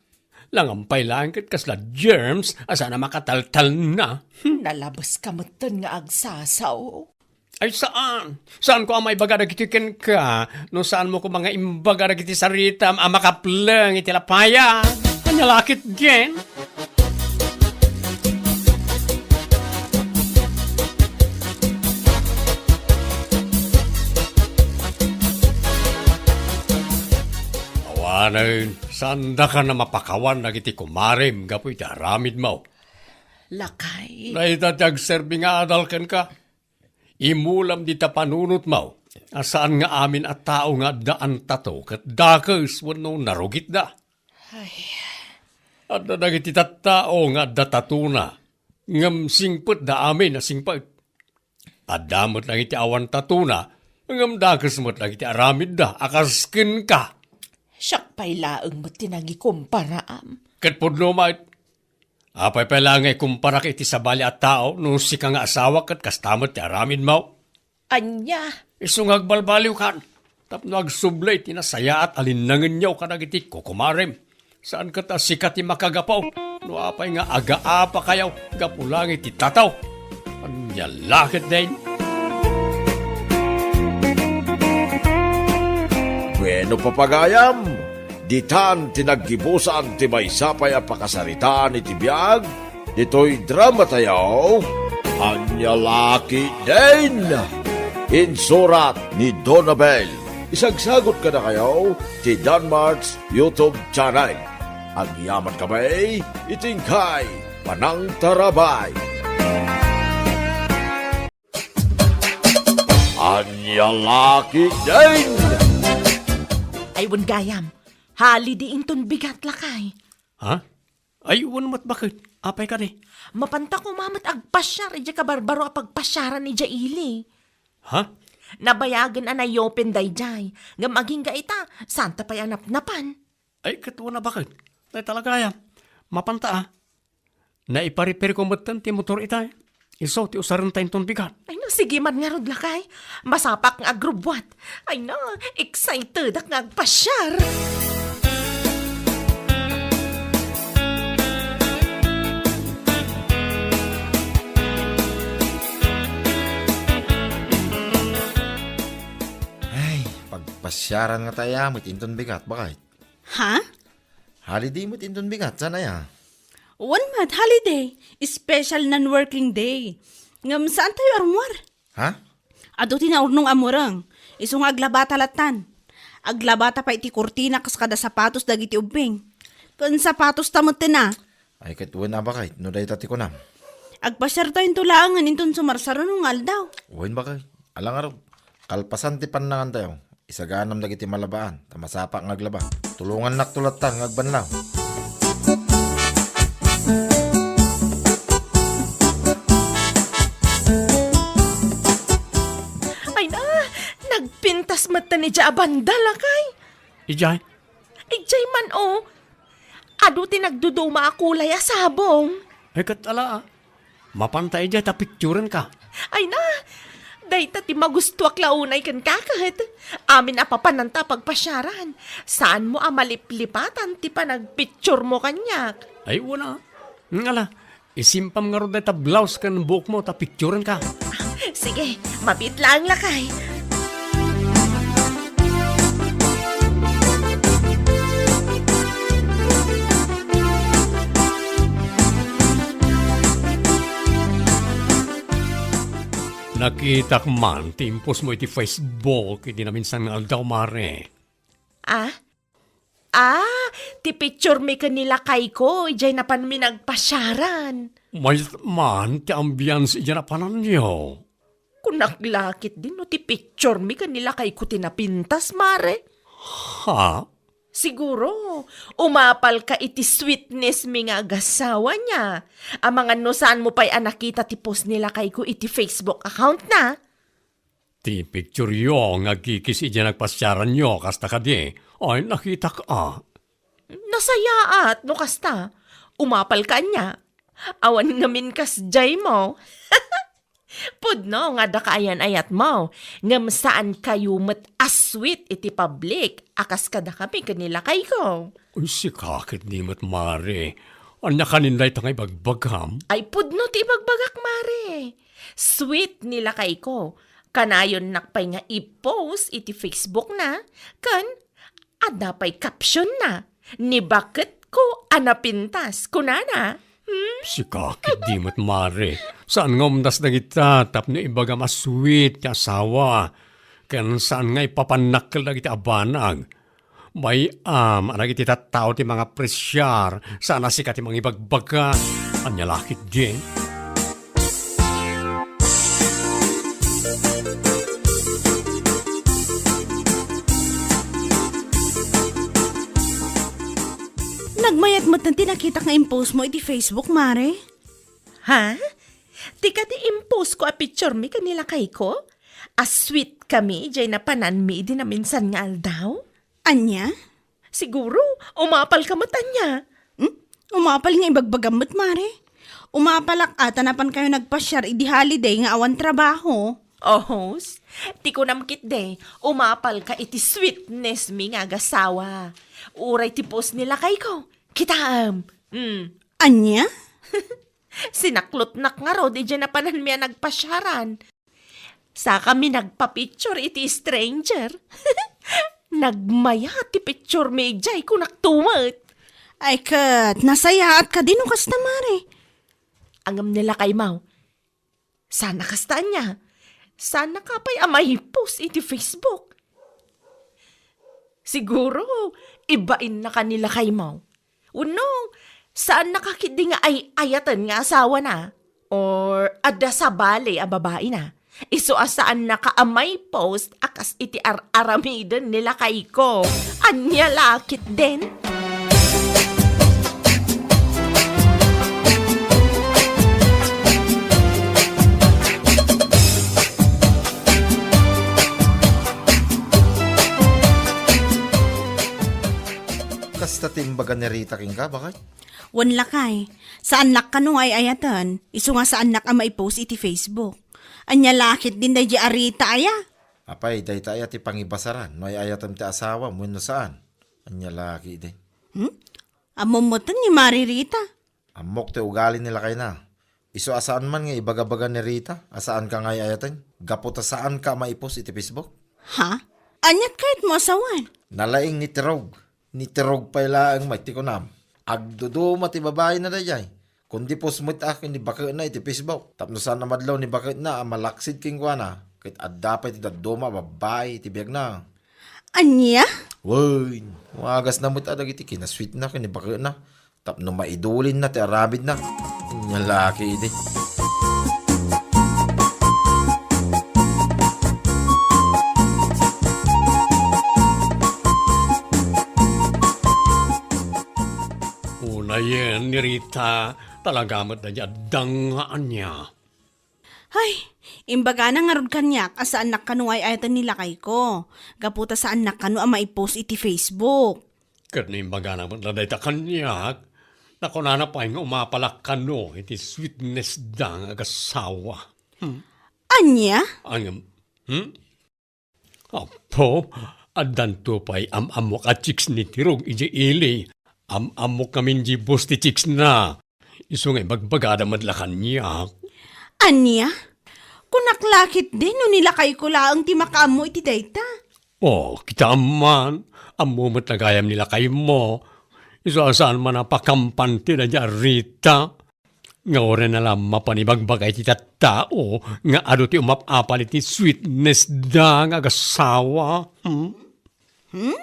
Langampay laeng ket kasla germs a saan a makataltalna. Nalabes ka metten nga agsasao. Ay, saan? Saan ko a maibaga dagitoy kenka? No saan mo ko nga imbaga dagiti saritam a makapleng iti lapaya? Ania la ketdin? Wen, saandaka a mapakawan dagiti kumarem gapu iti aramidmo. Lakay. Dayta ti agserbi nga adal kenka. Imulam dita panunotmo a saan nga amin a tao nga addaantato ket dakes wenno narugitda. Ay. Adda dagiti tattao nga adda tatona, ngem singpetda amin a singpet. Adda met dagiti awan tatona, ngem dakes met dagiti aramidda a kas kenka. Siak pay laeng met ti nangikumparaam. Ket pudno met, apay pay la nga ikumparak iti sabali a tao no sika nga asawa ket kasta met ti aramidmo? Ania? Isu nga agbalbaliwkan tapno agsubli ti nasayaat a linnangenyo kadagiti kukumarem. Saan ket a sika ti makagapu no apay nga agaapakayo gapu laeng iti tataw. Ania la ketdin? Bueno, papagayam, ditan ti naggibusan ti maysa pay a pakasaritaan iti biag ditoy dramatayo, Ania la ketdin? Insurat ni Donabel. Isagsagot kadakayo ti Danmart's YouTube channel. Agyaman kami iti inkay panangtarabay. Ania la ketdin? Ay, wen gayam. Holiday inton bigat, lakay. Ha? Ay, wen met baket. Apay kadi? Mapanta koma met agpasiar idiay kabarbaro a pagpasiaran idiay ili. Ha? Nabayagen a nayopen daydiay. Ngem agingga ita, saanta pay a napnapan. Ay, ket wen a baket. Ay, talaga ya. Mapanta a. Naiparepairko metten ti motor itay. Isu ti usarenta inton bigat. Ay, no, sige man ngarud, lakay. Masapak nga agrubbuat. Ay, no, excitedak nga agpasiar. Ay, pagpasiaran nga tayo, met inton bigat, baket. Ha? Holiday met inton bigat, saan aya? Wen met, holiday. Special non-working day. Ngem saan tayo armuar? Ha? Adu ti naurnong a mureng. Isu nga aglabata lattan. Aglabata pay ti kurtina kas kada sapatos dagiti ubbing. Ken sapatos ta metten a. Ay, ket wen a baket, no dayta ti kunam. Agpasiar tayo into laengen inton sumarsaruno nga aldaw. Wen baket. Ala ngarud, kalpasan ti pannangan tayo. Isaganam dagiti malabaan, ta masapak nga aglaba. Tulongannakto lattan nga agbanlaw. Ay na, nagpintas met ta ni Dia a banda, lakay. Idiay? Idiay man, o. Adu ti nagduduma a kulay a sabong. Ay, ket ala, a. Mapanta idiay ta picturenka. Ay na, dayta ti magustuak la unay kenka ket. Amin a papananta a pagpasiaran. Saanmo a maliplipatan ti panagpicturemo kaniak. Ay, wen a. Ngala, isimpam ngarud dayta blouse ken buokmo ta picturenka. Sige, mabiit laeng lakay. Nakitak man ti impostmo iti Facebook iti naminsan nga aldaw, Mare. Ah? Ah, ti picturemi ken ni lakayko, idiay napanmi nagpasiaran. Mayat man ti ambiance idiay napananyo. Kunak la ketdin no ti picturemi ken ni lakayko ti napintas, Mare. Ha? Siguro, umapalka iti sweetnessmi nga agasawa niya. Amangan no saanmo pay a nakita ti post ni lakayko iti Facebook account na. Ti pictureyo nga agkikis idiay nagpasiaranyo, kasta kadi? Ay, nakitak a. Nasayaat no kasta. Umapalka ania? Awan ngamin kasdiaymo. Pudno nga adda kaayan-ayatmo, ngem saankayo met a sweet iti public a kas kadakami ken ni lakayko. Uy, sika ketdi met, Mare. Ania kanin dayta nga ibagbagam? Ay, pudno ti ibagbagak, Mare. Sweet ni lakayko. Kanayonnak pay nga i-post iti Facebook na, ken adda pay caption na, "Ni baketko a napintas," kunana. Hmm? Sika ketdi met, Mare. Saan nga umdas dagita tapno ibagam a sweet ti asawa, ken saan nga ipapannakkel dagiti a banag. Bay-am a dagiti tattao ti mangapresiar, saan a sika ti mangibagbaga. Ania la ketdin? Nagmayat met ti nakitak nga impost mo iti Facebook, Mare. Ha? Ti kadi impost ko a picture mi ken ni lakayko? A sweet kami, jay napananmi idi naminsan nga aldaw? Ania? Siguro, umapal ka met ania. Hmm? Umapal nga ibagbagam met, Mare. Umapalak a ta napan kayo nagpasiar idi holiday nga awan trabaho. Ohos, ti kunam ketdi, umapal ka iti sweetness mi nga agasawa. Uray ti post ni lakayko. Kitaem. Hmm. Ania? Sinaklotnak ngarud idiay napananmi a nagpasiaran. Sakami nagpa-picture iti stranger. Nagmayat ti picture mi idiay, kunak tumet. Ay ket, nasayaat kadi no kasta, Mare? Ngem ni lakaymo, saan a kasta ania? Saan a ka pay a maipost iti Facebook? Siguro, ibain na ka ni lakaymo. Wenno, saan na ka ketdi nga ay-ayaten nga asawana? Or adda sabali a babaina? Isu a saan na ka a maipost a kas iti ar-aramiden ni lakayko. Ania la ketdin? Kasta ti imbaga ni Rita kenka, baket? Wen lakay, saannak kano nga ay-ayaten, isu nga saannak a maipost iti Facebook. Ania la ketdin daydi a Rita aya? Apay, dayta aya ti pangibasaran no ay-ayatem ti asawam wenno saan? Ania la ketdin? Hmm? Ammom metten ni Mare Rita. Ammok ti ugali ni lakayna. Isu a saan man nga ibagabaga ni Rita a saanka nga ay-ayaten gapu ta saanka a maipost iti Facebook. Ha? Aniat kayatmo a sawen? Nalaing ni Tirog. Ni Tirog pay laeng met ti kunam. Agduduma ti babaina daydiay. Kundi post met a ken ni baketna iti Facebook. Tapno saan a madlaw ni baketna a malaksid kenkuana, ket adda pay ti dadduma a babbai iti biagna. Ania? Wen, wagasna met a dagiti kinasweetna ken ni baketna. Tapno maidulinna ti aramidna. Ania la ketdi. Unayen ni Rita, talaga met daydi adda nga ania. Hay, imbagana ngarud kaniak a saannak kano nga ay-ayaten ni lakayko, gapu ta saannak kano a maipost iti Facebook. Ket no imbagana met la dayta kaniak, nakunana pay nga umapalak kano iti sweetness da nga agasawa. Hmm. Ania? Angem, hmm? Apo, addanto pay am-ammok a chicks ni Tirog idiay ili. Am-ammok ngamin di boss ti chicksna. Isu nga ibagbagada met la kaniak. Ania? Kunak la ketdi no ni lakayko laeng ti makaammo iti dayta. Oh, kitaem man, ammo met la gayam ni lakaymo. Isu a saan man a pakampan ti daydi a Rita. Nga uray na la mapan ibagbaga iti tattao nga adu ti umap-apal iti sweetness da nga agasawa. Hmm? Hmm,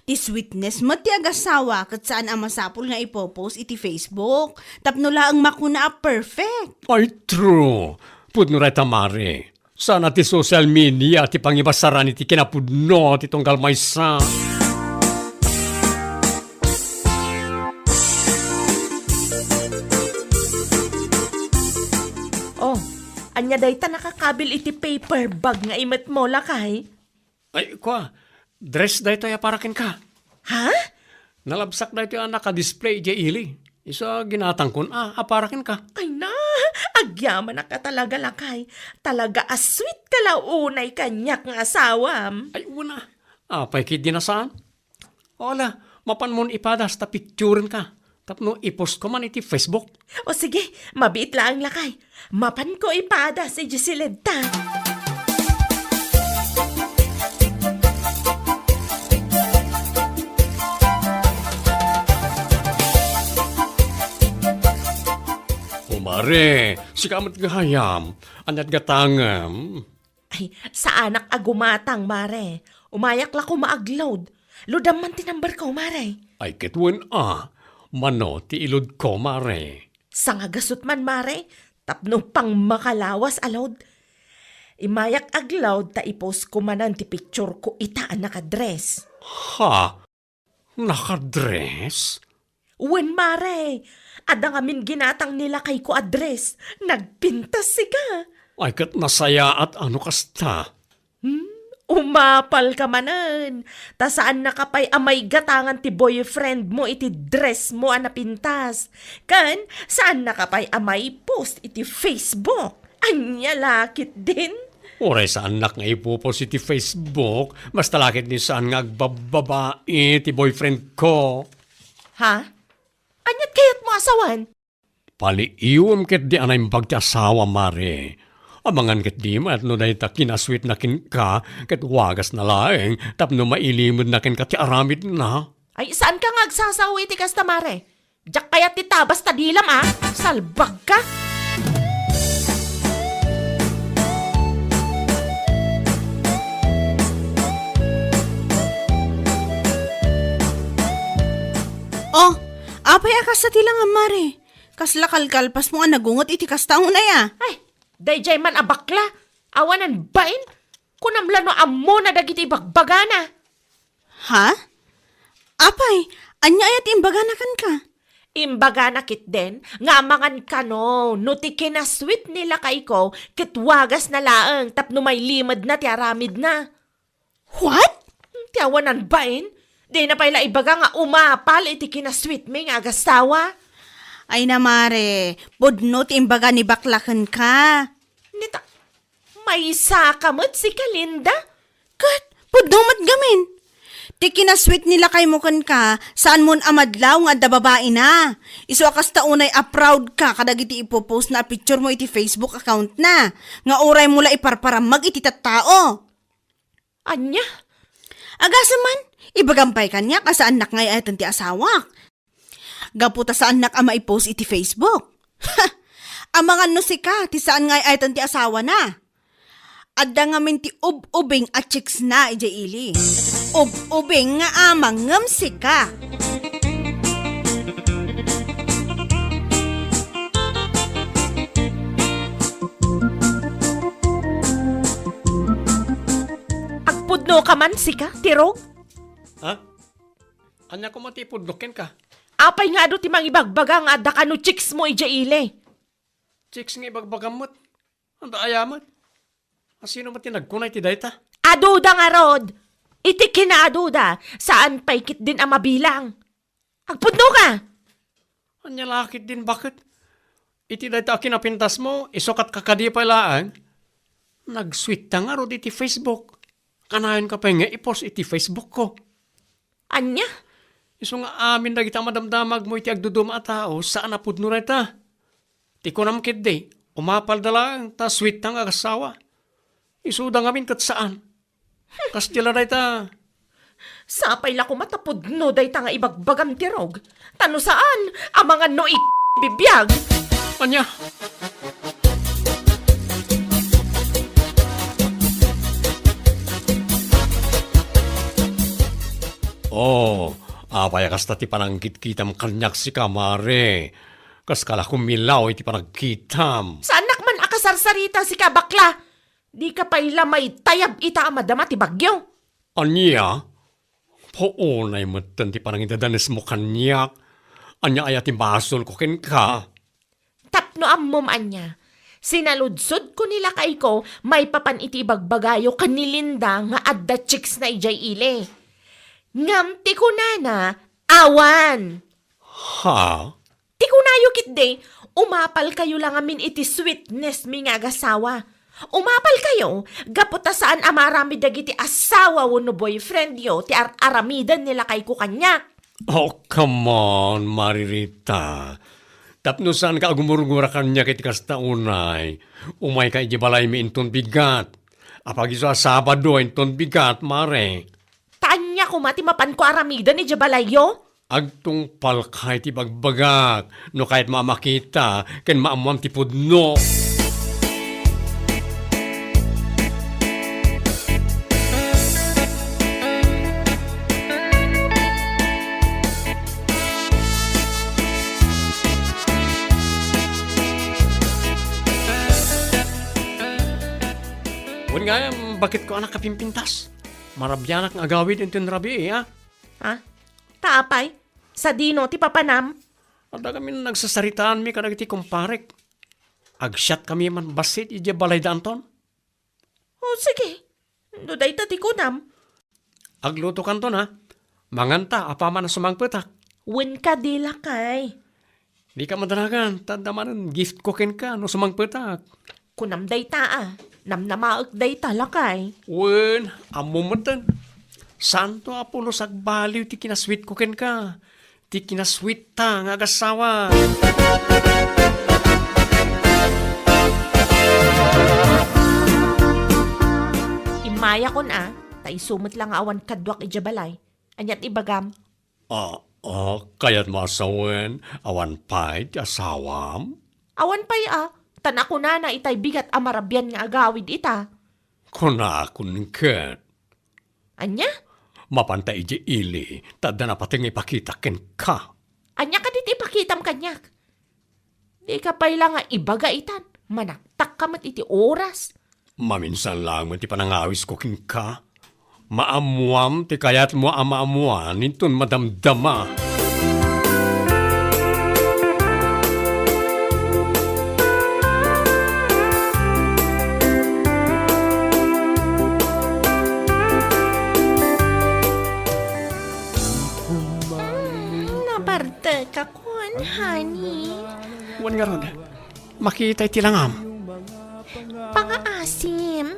ti sweetness met ti agasawa ket saan a masapul nga ipopost iti Facebook tapno laeng makuna a perfect. Ay, true. Pudno dayta, Mare. Saan a ti social media ti pangibasaran iti kinapudno ti tunggal maysa. Oh, ania dayta nakakabil iti paper bag nga imetmo, lakay? Ay, kua, dress daytoy a para kenka. Ha? Nalabsak daytoy a naka-display idiay ili. Isu a ginatangkon a, a para kenka. Ay na, agyamanak a talaga, lakay. Talaga a sweet ka la unay kaniak nga asawam. Ay, una. Apay ketdi a saan? O ala, mapanmon ipadas ta picturenka. Tapno i-post ko man iti Facebook. O sige, mabiit laeng, lakay. Mapanko ipadas idiay siled ta. O Mare, sika met gayam. Aniat gatangem? Ay, saanak a gumatang, Mare. Umayak la koma agload. Ludam man ti number ko, mare. Ay, ket wen a. Mano ti iludko, mare? Sangagasut man, mare, tapno pangmakalawas a load. Immayak ag-load ta i-post ko manen ti picture ko ita a nakadress. Ha? Nakadress? Wen, mare. Adda ngamin ginatang ni lakayko a dress. Nagpintas sika. Ay, ket nasayaat a no kasta. Hmm? Umapal ka manen. Ta saannaka pay a maigatangan ti boyfriend mo iti dress mo a napintas. Ken saannaka pay a mai-post iti Facebook. Ania la ketdin? Uray saannak nga ipopost iti Facebook, basta la ketdi saan nga agbabbabai ti boyfriend ko. Ha? Aniat kayatmo a sawen? Paliiwem ketdi a naimbag ti asawa, mare. Amangan ketdi met no dayta kinasweetna kenka ket wagasna laeng tapno mailimedna kenka ti aramidna. Ay, saanka nga agsasao iti kasta, mare. Diak kayat ti tabas ta dilam, a. Salbagka. Oh, apay a kasta ti langam, mare? Kasla kalkalpasmo a nagunget iti kasta unay, a. Ay, daydiay man a bakla. Awanan bain. Kunam la no ammona dagiti ibagbagana. Ha? Apay, ania aya ti imbagana kenka? Imbagana ketdin nga amangan kano no ti kinasweet ni lakayko ket wagasna laeng tapno mailimedna ti aramidna. What? Ti awanan bain, dina pay la ibaga nga umapal iti kinasweet mi nga agasawa. Ay na, mare, pudno ti imbaga ni bakla kenka. Nita, Maysa ka met, sika, Linda? Ket, pudno met gamin. Ti kinasweet ni lakaymo kenka, saanmon a madlaw nga adda babaina. Isu a kasta unay a proud ka kadagiti ipopost na a picture mo iti Facebook account na, nga uray mo la iparparammag iti tattao. Ania? Agasem man, ibagam pay kaniak a saannak nga ay-ayaten ti asawak. Gapu ta saannak a maipost iti Facebook. Amangan no sika ti saan nga ay-ayaten ti asawana. Adda ngamin ti ub-ubing a chicks na idiay ili. Ub-ubing nga amang ngem sika. Agpudno ka man, sika, Tirog? Ha? Ania koma ti ipudno kenka? Apay nga adu ti mangibagbaga nga adda kano chicks mo idiay ili? Chicks nga ibagbagam met. Anda aya met? Asino met ti nagkuna iti dayta? Aduda ngarud! Iti kinaaduda, saan pay ketdin a mabilang. Agpudno ka! Ania la ketdin baket? Iti dayta a kinapintas mo, isu ket kakadi pay laeng. Nagsweet ta ngarud iti Facebook. Kanayon ka pay nga i-post iti Facebook ko. Ania? Isu nga amin dagita madamdamag mo iti agduduma a tao, saan a pudno dayta. Ti kunam ketdi, umapalda laeng ta sweet ta nga agasawa. Isuda ngamin ket saan. Kasta la dayta. Sapay la koma ta pudno dayta nga ibagbagam, Tirog. Ta no saan, amangan no ik-, bibiag. Ania? Oh, apay a kasta ti panangkitkitam kaniak sika, mare? Kaska la kumilaw iti panagkitam. Saannak man a kasarsarita sika, bakla. Dika pay la maitayab ita a madama ti bagyo. Ania? Puonay metten ti panangidadanesmo kaniak. Ania aya ti basolko kenka? Tapno ammom ania, sinaludsodko ni lakayko maipapan iti ibagbagayo ken ni Linda nga adda chicks na idiay ili. Ngem ti kunana, awan. Ha? Ti kunayo ketdi, umapalkayo la ngamin iti sweetness mi nga agasawa. Umapalkayo, gapu ta saan a maaramid dagiti asawa wenno boyfriendyo ti ar-aramiden ni lakayko kaniak. Oh, come on, Maririta. Tapno saanka agumurgura kaniak iti kasta unay, umayka idiay balaymi inton bigat. Apagiso a Sabado inton bigat, mare. Ta ania koma ti mapanko aramiden idiay balayyo? Agtungpalka iti bagbagak no kayatmo a makita ken maammoam ti pudno. Wen gayam, baketko a nakapimpintas? Marabianak nga agawid inton rabii, a? Ha? Ta apay? Sadino ti papanam? Adda ngamin nagsasaritaanmi kadagiti kumparek. Agsiatkami man bassit idiay balayda Anton. O, sige. No dayta ti kunam. Aglutokanton, a. Manganta, apaman a sumangpetak. Wen kadi, lakay. Dika madanagan, ta adda manen giftko kenka no sumangpetak. Kunam dayta, a. Namnamaek dayta, lakay. Wen, ammom metten. Saanto a pulos agbaliw ti kinasweetko kenka. Ti kinasweetta nga agassawa. Immayakon a, ta isu met la nga awan kaduak idiay balay. Ania ti ibagam? A, a, kayatmo a sawen, awan pay ti asawam? Awan pay a, ta nakunana itay bigat a marabian nga agawid ita. Kunakon ket. Ania? Mapanta idiay ili, ta adda napateng nga ipakita kenka. Ania kadi ti ipakitam kaniak? Dika pay la nga ibaga itan, manaktakka met iti oras. Maminsan laeng met ti panangawisko kenka. Maammoam ti kayatmo a maammoan inton madamdama. Mm, nabartekakon, honey. Wen ngarud, makita iti langam. Pangaasim.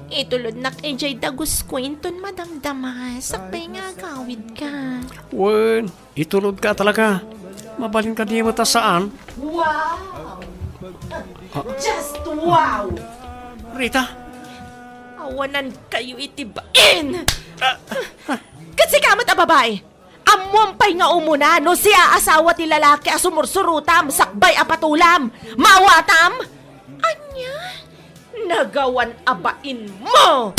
Itulodnak idiay dagusko inton madamdama, sakbay nga agawidka. Wen, itulodka talaga. Mabalin kadi met a saan? Wow! Ah. Just wow! Rita? Awanankayo iti bain! Ah, ah. Ket sika met a babai, ammoam pay nga umuna no siak a asawa ti lalaki a sumursurutam sakbay a patulam, maawatam? Ania? Nagawan a bainmo!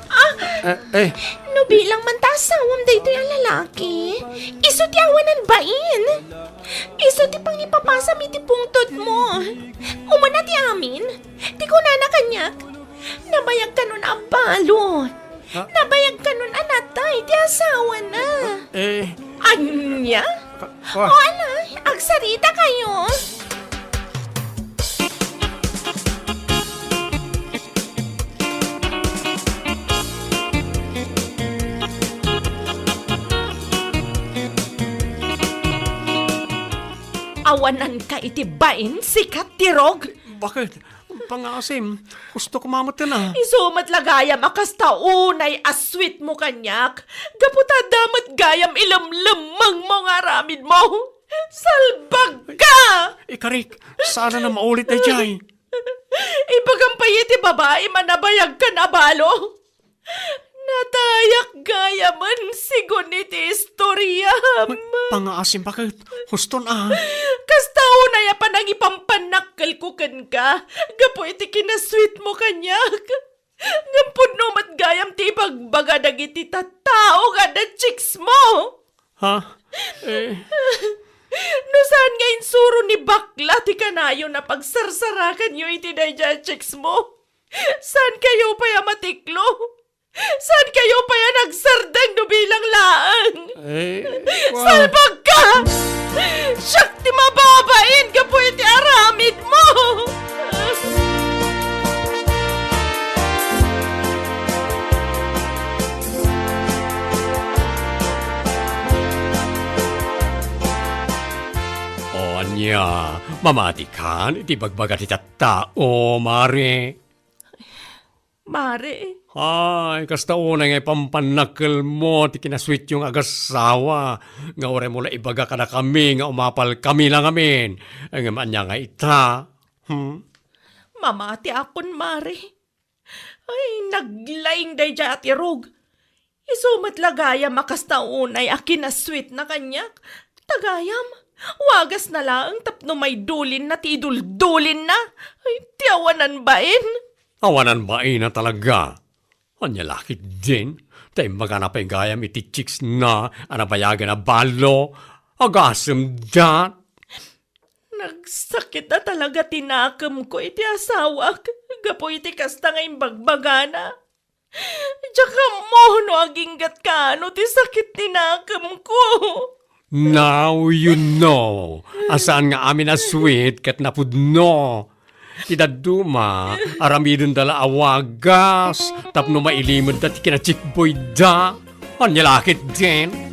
Ah! Eh, eh. No bilang man ta asawam daytoy a lalaki, isu ti awanan bain. Isu ti pangipapasam iti pungtodmo. Umuna ti amin, ti kunana kaniak, nabayagkanon a balo. Ha? Nabayagkanon a natay ti asawana. Eh. Ania? Ka-, wa- O, ala, agsaritakayo. Awananka iti bain, sika, Tirog? Bakit? Pangaasim, husto koma metten a. Isu met la gayam a kasta unay a sweetmo kaniak, gapu ta adda met gayam ilemlemmengmo nga aramidmo. Salbagka! Ikarik, saan a maulit daydiay. Ibagam pay iti babaim a nabayagkan a balo. Natayak gayamen sigun iti istoriam. Pangaasim, bakit? Huston a. Kasta unay a panangipampannakkelko kenka, gapu iti kinasweetmo kaniak. Ngem pudno met gayam ti ibagbaga dagiti tattao nga adda chicksmo. Ha? Eh. No saan nga insuro ni bakla ti kanayon a pagsarsarakanyo iti daydiay a chicksmo, saankayo pay a matiklo. Saankayo pay a nagsardeng no bilang laeng. Eh, wow. Salbagka! Siak ti mababain gapu iti aramidmo! O ania, mamatikan iti bagbaga ti tattao, Mare? Mare. Ay, kasta unay nga ipampannakkelmo ti kinasweetyo nga agassawa, nga uray mo la ibaga kadakami nga umapalkami la ngamin. Ngem ania nga ita? Hmm? Mamatiakon, Mare. Ay, naglaing daydiay a Tirog. Isu met la gayam a kasta unay a kinasweetna kaniak. Ta gayam, wagasna laeng tapno maidulinna ti iduldulinna. Ay, ti awanan bain. Awanan bain a talaga. Ania la ketdin, ta imbagana pay gayam iti chicksna a nabayagen a balo. Agasemda. Nagsakit a talaga ti nakemko iti asawak gapu iti kasta nga imbagbagana. Diak ammo no agingga't kaano ti sakit ti nakemko. Now you know a saan nga amin a sweet ket napudno. Ti dadduma, aramidenda la a wagas tapno mailimedda ti kinachikboyda. Ania la ketdin?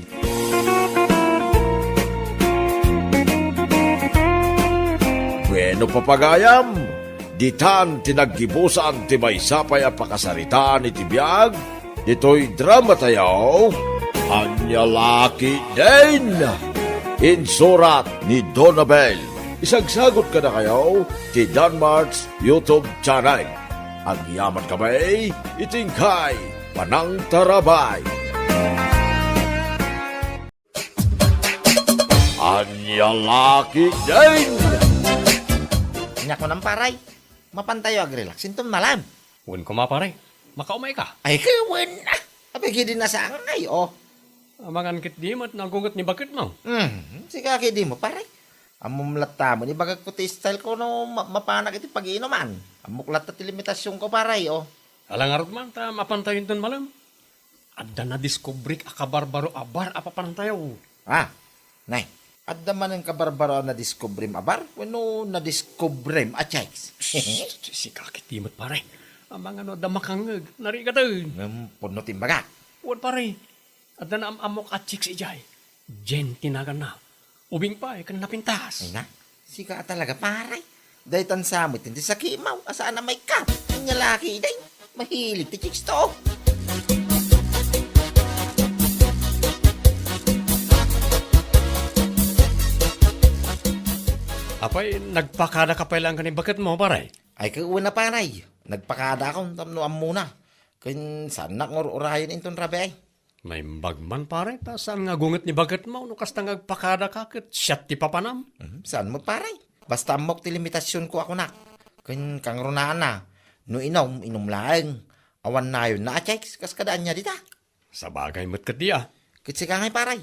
Bueno, papagayam, ditan ti naggibusan ti maysa pay a pakasaritaan iti biag ditoy dramatayo, Ania la ketdin? Insurat ni Donabel. Isagsagot kadakayo ti Danmart's YouTube channel. Agyaman kami iti inkay panangtarabay. Ania la ketdin? Ania kunam, paray? Mapantayo agrelax inton malem. Wen koma, pare. Makaumayka. Ay, wen, ah. Apay, kadi nasangay, oh. Amangan ketdi met nagunget ni baketmo. Hmm, sika kadi mo, pare. Ammom latta met, ibagakko ti style ko no ma-, mapanak iti pag-iinuman. Ammok latta ti limitasionko, pare, oh. Ala ngarud man, ta mapantayo inton malem. Adda nadiskubrik a kabarbaro a bar a papanantayo. Ah, nay, adda manen kabarbaro a nadiskubrim a bar wenno nadiskubrim a chicks? Shh, sika ketdi met, pare. Amangan no adda makangngeg, narigat. Ngem pudno ti imbagak. Wen, pare. Adda naam-ammok a chicks idiay. Jen ti naganna. Ubing pay ken napintas. Ay na, sika a talaga, pare. Daytan sa met ti sakitmo a saan a maikkat. Ania la ketdin? Mahilig ti chicks to. Apay, nagpakadaka pay laeng ken ni baketmo, pare? Ay, ket wen a, pare. Nagpakadakon tapno ammona. Ken saannak nga ur-urayen inton rabii. Naimbag man, pare, ta saan nga agunget ni baketmo no kasta nga agpakadaka ket siak ti papanam. Mhm, saan met, pare. Basta ammok ti limitasionko a kunak. Ken kangrunaanna, no inum, inum laeng. Awan nayonna a chicks, kas kada ania dita. Sabagay met ketdi a. Ket sika ngay, pare.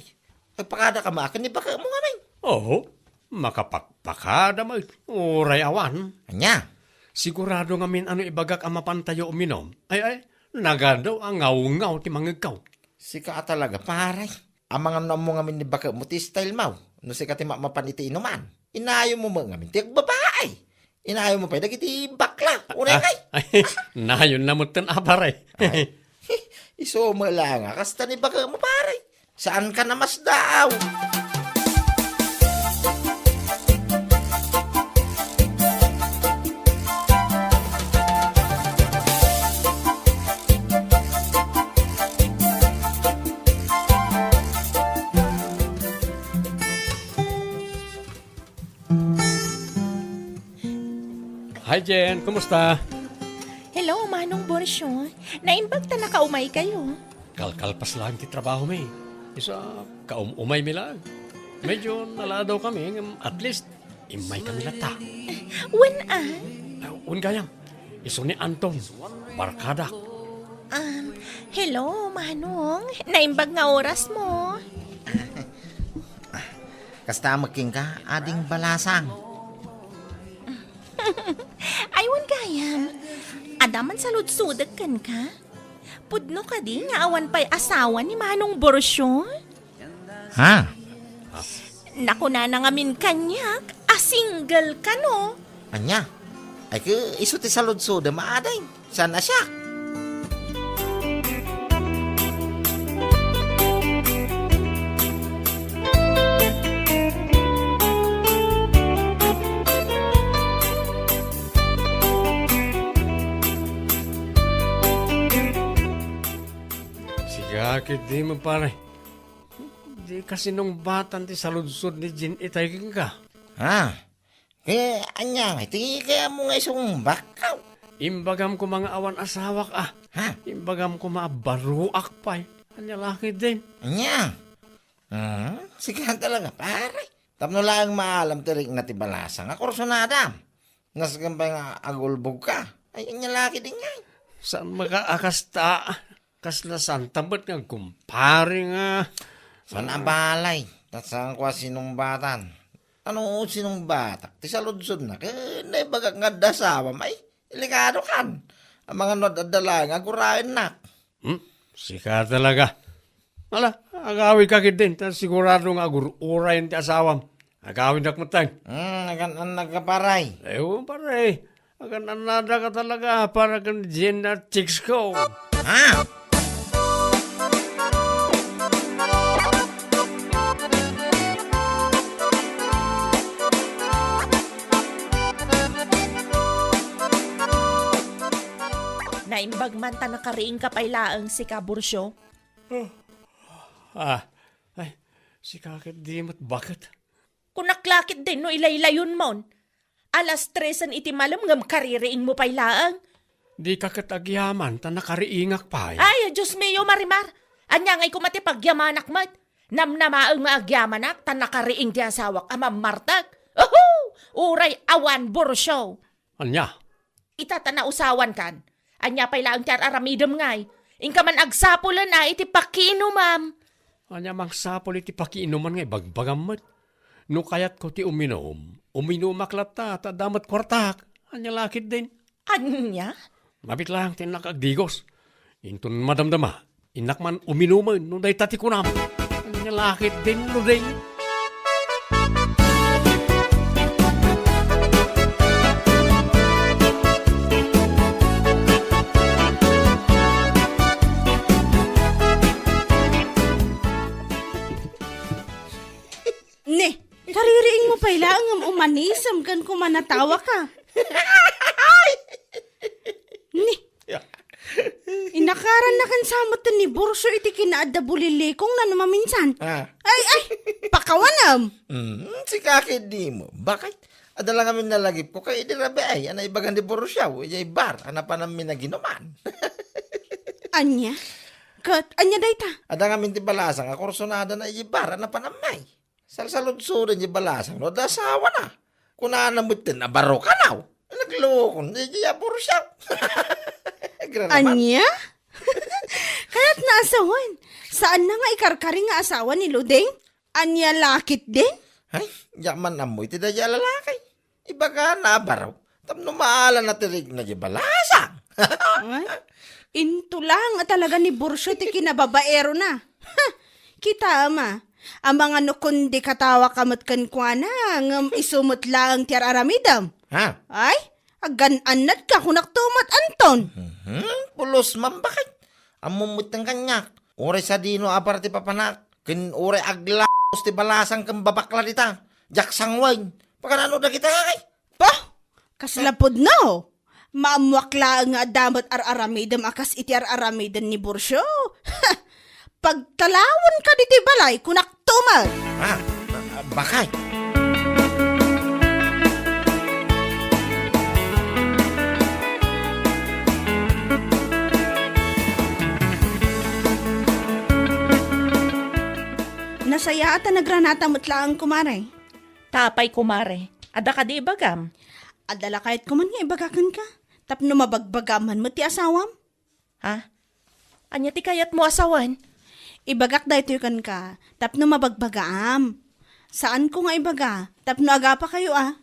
Agpakadaka met ken ni baketmo ngamin. Oho, makapakpakada met, uray awan. Ania? Sigurado ngamin a no ibagak a mapantayo uminom. Ay, ay, nagadu a ngawngaw ti mangngegko. Sika a talaga, pare. Amangan no ammo ngamin ni baketmo ti stylemo. No sika ti ma-, mapan iti inuman. Inayonmo met ngamin ti agbabae. Inayonmo pay dagiti bakla. Unay, ah, kay. Ay, nayonna metten a, pare. Ay, isu met laeng a kasta ni baketmo, pare. Saanka a masdaaw. Hi, Jen. Kumusta? Hello, Manong Borcio. Naimbag ta nakaumaykayo. Kalkalpas laeng ti trabahomi. Isu a, kaum-umaymi laeng. Medyo naladawkami, ngem at least, immaykami latta. Wen a? Ah, wen gayam. Isu ni Anton, barkadak. Um, hello, Manong. Naimbag nga orasmo. Kasta met kenka, Ading Balasang. Ay, wen gayam. Adda man saludsodek kenka? Pudno kadi nga awan pay asawa ni Manong Borcio? Ha? Nakunana ngamin kaniak a single kano. Ania? Ay, ket isu ti saludsodem, Ading. Saan a siak? Sika ketdi met, pare. Dika sinungbatan ti saludsod ni Jean itay kenka. Ha? Ket ania ngay ti kayatmo nga isumbakko? Imbagam koma nga awan asawak a. Ha? Imbagam koma a baruak pay. Ania la ketdin? Ania? Hmm? Sika talaga, pare. Tapno laeng maalam ti rikna ti Balasang a kursunadam. Nasken pay nga agulbogka. Ay, ania la ketdin ngay? Saan met a kasta? Kasla saan ta met nga agkumpare nga. Saan a balay? Ta saanko a sinungbatan. Ano, sinong batak ti saludsodna? Ket naibagak nga adda asawam, ay, delikado kan. Amangan no adda laeng nga aguraennak. Hmm? Sika talaga. Ala, agawidka ketdin, ta sigurado nga agur-urayen ti asawam. Agawidnak metten. Hmm, nagan-annak ka, pare. Ewan, pare. Agan-annada ka talaga para ken Jenna chicks ko. Ha? Naimbag man ta nakariingka pay laeng, sika, Burcio. Ah, ay, sika ketdi met baket. Kunak la ketdin no ilaylayonmon. Alas tresen iti malem ngem kaririingmo pay laeng. Dika ket agyaman ta nakariingak pay. Ay, Dios mio, Marimar! Ania ngay koma ti pagyamanak met? Namnamaem nga agyamanak ta nakariing ti asawak a mammartek. Uhu! Uray awan, Burcio! Ania? Ita ta nausawankan. Ania pay laeng ti ar-aramidem ngay? Inka man agsapulen a iti pakiinumam. Ania mangsapul iti pakiinuman nga ibagbagam met? No kayatko ti uminum, uminumak latta ta adda met kuartak. Ania la ketdin? Ania? Mabit laeng ti innak agdigos. Inton madamdama, innak man uminumen no dayta ti kunam. Ania la ketdin, Luding? Ne, kaririingmo pay laeng ngem umanisem ken kumanatawaka. Ne, inakaranna ken sa metten ni Burcio iti kinaadda bulilikongna no maminsan. Ah. Ay, ay, pakawanem. Mm, sika ketdin mo. Bakit? Adda la ngamin nalagipko ken idi rabii a naibagan ni Burcio idiay bar a napananmi naginuman. Ania? Ket ania dayta? Adda ngamin ti balasang a kursunadana idiay bar a napananmi. Salsaludsoden ti balasang no adda asawana. Kunana metten a baro kanaw. Naglukon diay Burcio. Agraraman. Ania? Kayatna a sawen, saanna nga ikarkari nga asawa ni Luding? Ania la ketdin? Ay, diak man ammo iti daydiay a lalaki. Ibagana a baro tapno maala na ti rikna diay balasang. Ay, into laeng a talaga ni Burcio ti kinababaerona. Ha! Kitaem a, amangan no kundi katawaka met kenkuana, ngem isu met laeng ti ar-aramidem. Ha? Ay, agan-annadka, kunakto met, Anton. Mhm, pulos man, baket. Ammom metten kaniak. Uray sadino a bar ti papanak, ken uray aglaos ti balasang ken babakla dita. Diak sanguen. Paganano dagita, ay? Bah! Kasla pudno! Maammoak laeng nga adda met ar-aramidem a kas iti ar-aramiden ni Burcio. Pagtalawenka ditoy balay, kunakto met. Ah, ah, bakay. Nasayaat a nagranata met laeng, kumare. Tapay, kumare. Adda kadi ibagam? Adda la kayatko man nga ibaga kenka, tapno mabagbagaam man met ti asawam. Ha? Ania ti kayatmo a sawen? Ibagak daytoy kenka, tapno mabagbagaam. Saanko nga ibaga, tapno agapakayo a.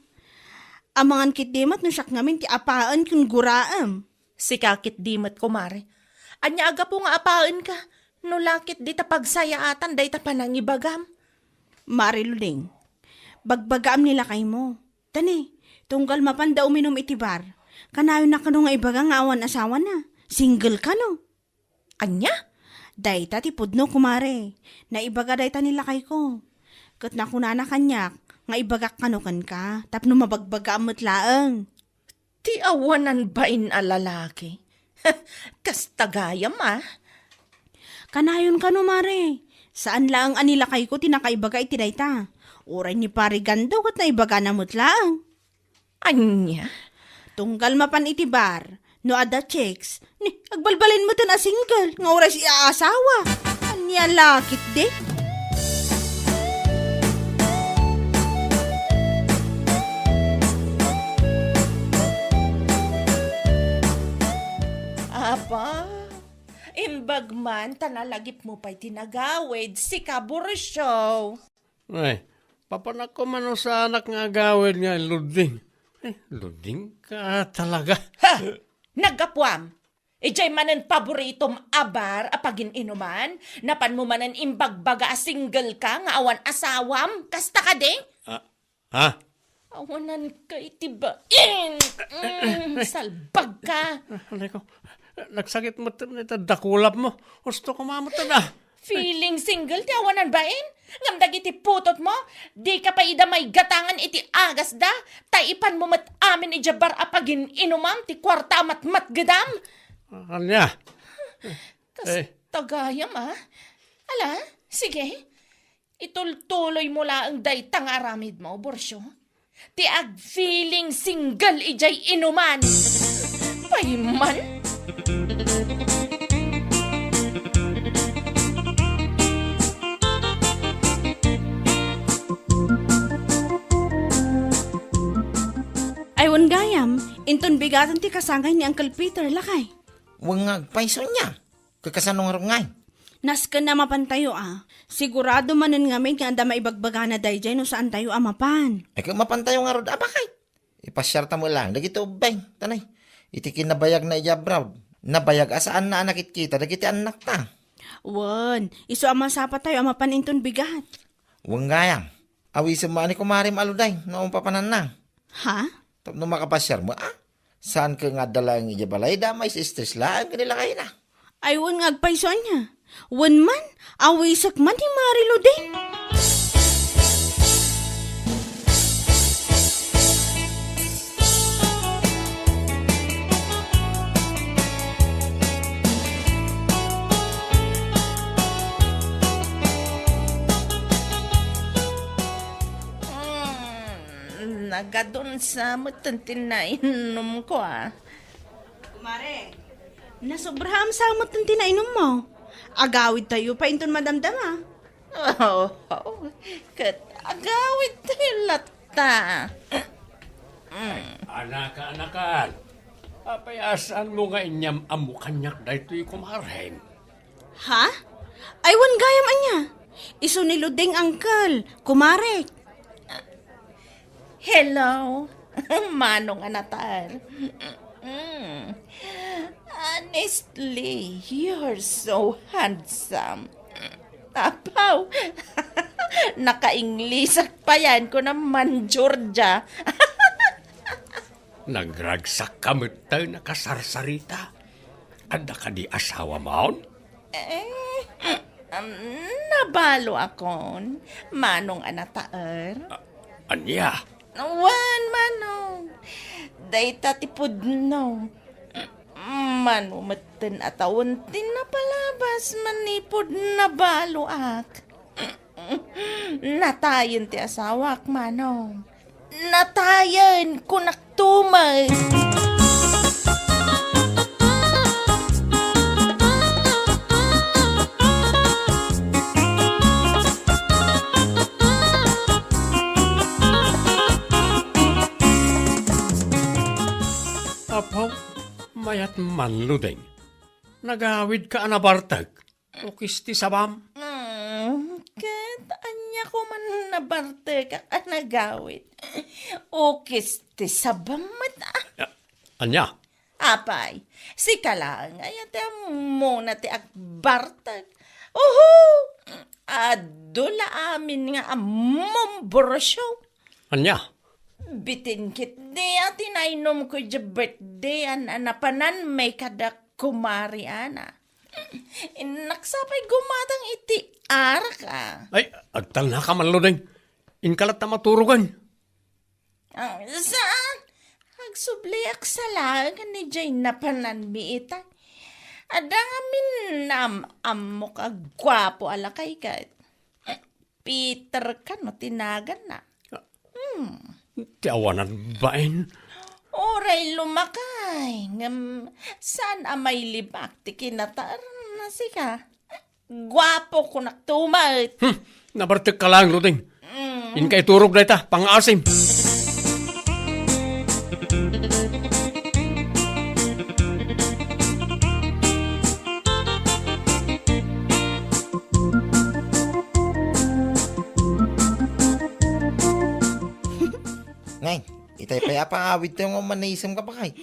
Amangan ketdi met no siak ngamin ti apaen ken guraem. Sika ketdi met, kumare. Ania a gapu nga apaenka? No la ketdi ta pagsayaatan dayta panangibagam. Mare Luding, bagbagaam ni lakaymo. Tani, tunggal mapanda uminum iti bar, kanayonna kano nga ibaga nga awan asawana? Single kano? Ania? Dayta ti pudno, kumare. Naibaga dayta ni lakayko. Ket nakunana kaniak nga ibagak kano kenka tapno mabagbagaam met laeng. Ti awanan bain a lalaki. Kasta gayam, a. Kanayon kano, mare. Saan laeng a ni lakayko ti nakaibaga iti dayta. Uray ni Pari Gando ket naibagana met laeng. Ania? Tunggal mapan iti bar, no adda chicks, ni, agbalbalin metten a single nga uray sia asawa. Ania la ketdi? Apa, imbag man ta nalagipmo pay ti nagawid, sika Burcio. Ay, Papanakko man no saanak nga agawid nga Luding. Eh, Luding ka talaga. Ha! Naggapuam! Idiay manen paboritom a bar a pagin-inuman? Napanmo manen imbagbaga a single ka nga awan asawam? Kasta kadi? Ah, ha? Awanan ka iti bain! Mm, salbag ka! Ah, anay ko, nagsakit met ita dakulap mo. Husto ko mamet da. Feeling single ti awanan bain? Ngem dagiti putotmo, dika pay ida maigatangan iti agasda, ta ipanmo met amin idiay bar a pagin-inumam ti kuarta a matmatgedam. Ania? Kas Eh. tagayam, a? Ala, sige. Itultuloymo laeng dayta nga aramidmo, Borcio. Ti ag-feeling single idiay inuman. Payman? Ay, wen gayam, inton bigaten ti kasangay ni Uncle Peter, lakay. Wen nga agpayso nia. Kakasano ngarud ngay? Nasken a mapantayo a. Sigurado manen ngamin nga adda maibagbagana daydiay no saantayo a mapan. Ay, ket mapantayo ngarud a bakay. Ipasiarta met laeng dagiti ubbing, tanay. Iti kinabayagna idiay abroad, nabayag a saanna a nakitkita dagiti annakta. Wen, isu a masapatayo a mapan inton bigat. Wen gayam, awisem met ni kumarem a Luding no papananna. Ha? Tapno makapasiar met a. Saan ket nga adda laeng idiay balayda, mais-stress laeng ken ni lakayna. Ay, wen nga agpayso ania. Wen man, awisek man ni Mari Luding. Mm, nagadun sa met ti nainumko, a. Kumare, nasobraam sa met ti nainummo. Agawidtayo pay inton madamdama. Oo, ket agawidtayo latta. Mm. Anaka, anakan, apay a saanmo nga inyam-ammo kaniak daytoy kumarem? Ha? Ay, wen gayam ania? Isu ni Luding, uncle, kumare. Hello, Manong a Natar. Mm. Honestly, you're so handsome. Apaw, naka-Inglisak payen, kuna man Georgia. Nagragsakka met tayo nakasarsarita. Adda kadi asawamon? Eh, um, nabaloakon, Manong a Natar. A-, ania? Wen, Manong. Dayta ti pudno. Mano metten a tawen ti napalabas manipud nabaloak. Natayen ti asawak, Manong. Natayen, kunak tumet. Apo, mayat man, Luding. Nagawidka a nabartek. Ukis ti sabam. Mm, ket ania koman nabartekak a nagawid? Ukis ti sabam met, a. A-, ania? Apay, sika laeng aya ti ammona ti agbartek? Uhu! Adu la amin nga ammom, Borcio. Ania? Bitin ketdi a ti nainumko idiay birthday-an a napananmi kada kumari Ana. Innak sa pay gumatang iti arak, a. Ay, agtalnaka man, Luding. Inka latta maturogen. Ah, saan? Agsubliak sa laeng idiay napananmi ita. Adda ngamin naam-ammok a guapo a lakay ket. Peter kano ti naganna. Hmm. Ti awanan bain. Uray lumakay, ngem saan a mailibak ti kinataerna sika. Guapo, kunak tumet. Hmm. Nabartek ka lang, Luding. Mm. Inka iturog dayta, pangaasim. Itay pay a pangawidtayo nga umanisem ka, bakay.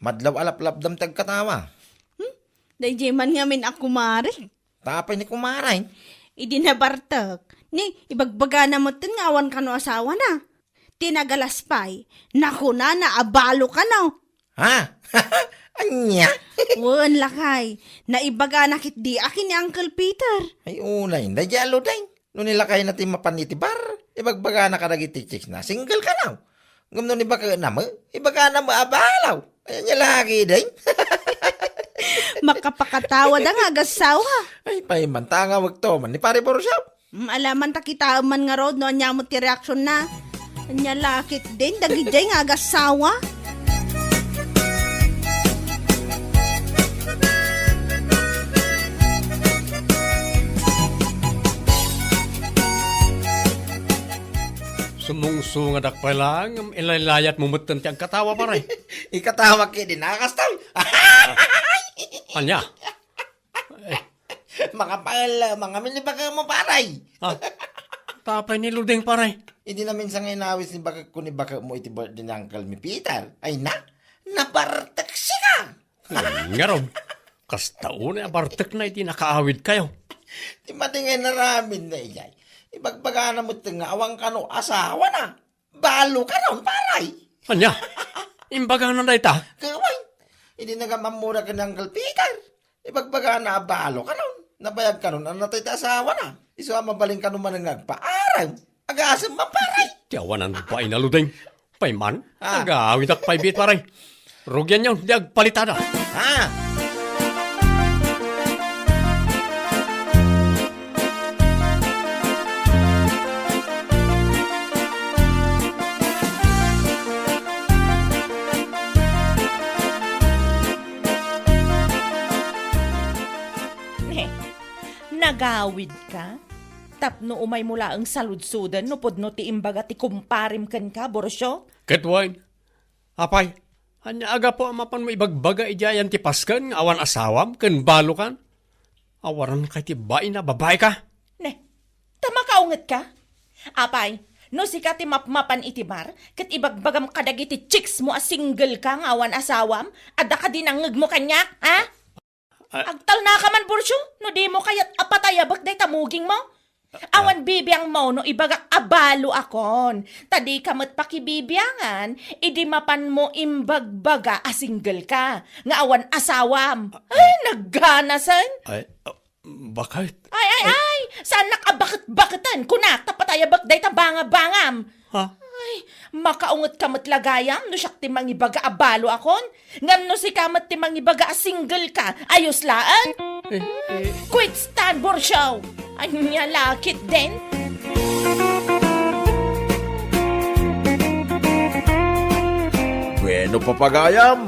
Madlaw a laplapdam ti agkatawa. Hmm? Daydiay man ngamin a kumare. Tapay ni kumare. Idi nabartek, ni ibagbagana metten nga awan kano asawana. Ti nagalas pay, nakunana a balo kano. Ha? Ania? Wen, lakay. Naibagana ketdi a ken ni Uncle Peter. Ay, unay, daydiay a ludeng. No ni lakayna ti mapan iti bar, ibagbagana kadagiti chicksna, single kano. Ngem no ni baketna met, ibagana met a balo. Ay, ania la ketdin? Makapakatawa da nga agassawa. Ay, pay man, ta nga wagto man ni Pare Borsiaw. Mm, alaman ta kitaem man ngarud no ania met ti reaksion na. Ania la ketdin, dagidiay nga agassawa. Sumungsungadak pay lang, ilaylayat mo metten ti agkatawa, pare. Ikatawa ketdi, nakakastoy. Ania? Makapael, mangamin ni baketmo, pare. Ah, tapay ni ludeng, pare. Idi naminsan nga inawis ni baketko ni baketmo iti birthday ni Uncle mi Peter. Ay na, nabartek sika. Hmm, ngarud, kasta unay a bartekna iti nakaawidkayo. Ti madi nga inaramidna idiay, ibagbagana met nga awan kano asawana. Balo kanon, pare. Ania? Imbagana dayta? Kawan. Idi nagam-ammona ken ni Uncle Peter, ibagbagana a balo kanon. Nabayag kanon a natay ti asawana. Isu a mabalin kanon manen nga agpaarem. Agasem man, pare. Ti awanan pay na ludeng. Pay man, Ah. agawidak pay biit, pare. Rugianyo, di agpalitada. Ha? Ne, nagawid ka? Tapno umaymo laeng saludsoden no pudno ti imbaga ti kumparem kenka, Borcio? Ket wen, apay, ania a gapu a mapanmo ibagbaga idiay ayan ti pasken nga awan asawam ken balokan? Awanan kay ti bain a babaika? Ne, ta makaunget ka? Apay, no sika ti mapmapan iti bar, ket ibagbagam kadagiti chicks mo a single ka nga awan asawam, adda kadi nangngegmo kaniak, ha? Ah. Agtalna ka man, Borcio, no dimo kayat a patayabek dayta mugingmo? Ah. Awan bibiangmo no ibagak a balo akon. Ta dika met pakibibiangan, idi mapanmo imbagbaga a single ka, nga awan asawam. Ah. Ay, nagganasen. Ay, ah, bakit? Ay, ay, ay! Saannak a baket-baketen, kunak, ta patayabek dayta banga-bangam. Ha? Ay, makaunget ka met la gayam no siak ti mangibaga a balo akon. Ngem no sika met ti mangibaga a single ka, ayos laeng. Eh, eh. Quit stand, Borcio! Ania la ketdin? Bueno, papagayam,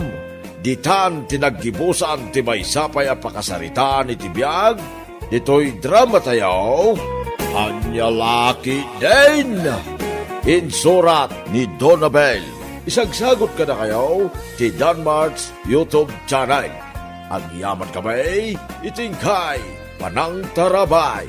ditan ti naggibusan ti maysa pay a pakasaritaan iti biag ditoy dramatayo, Ania la ketdin? Insurat ni Donabel. Isagsagut kadakayo ti Danmart's YouTube channel. Agyamankami iti inkay panangtarabay.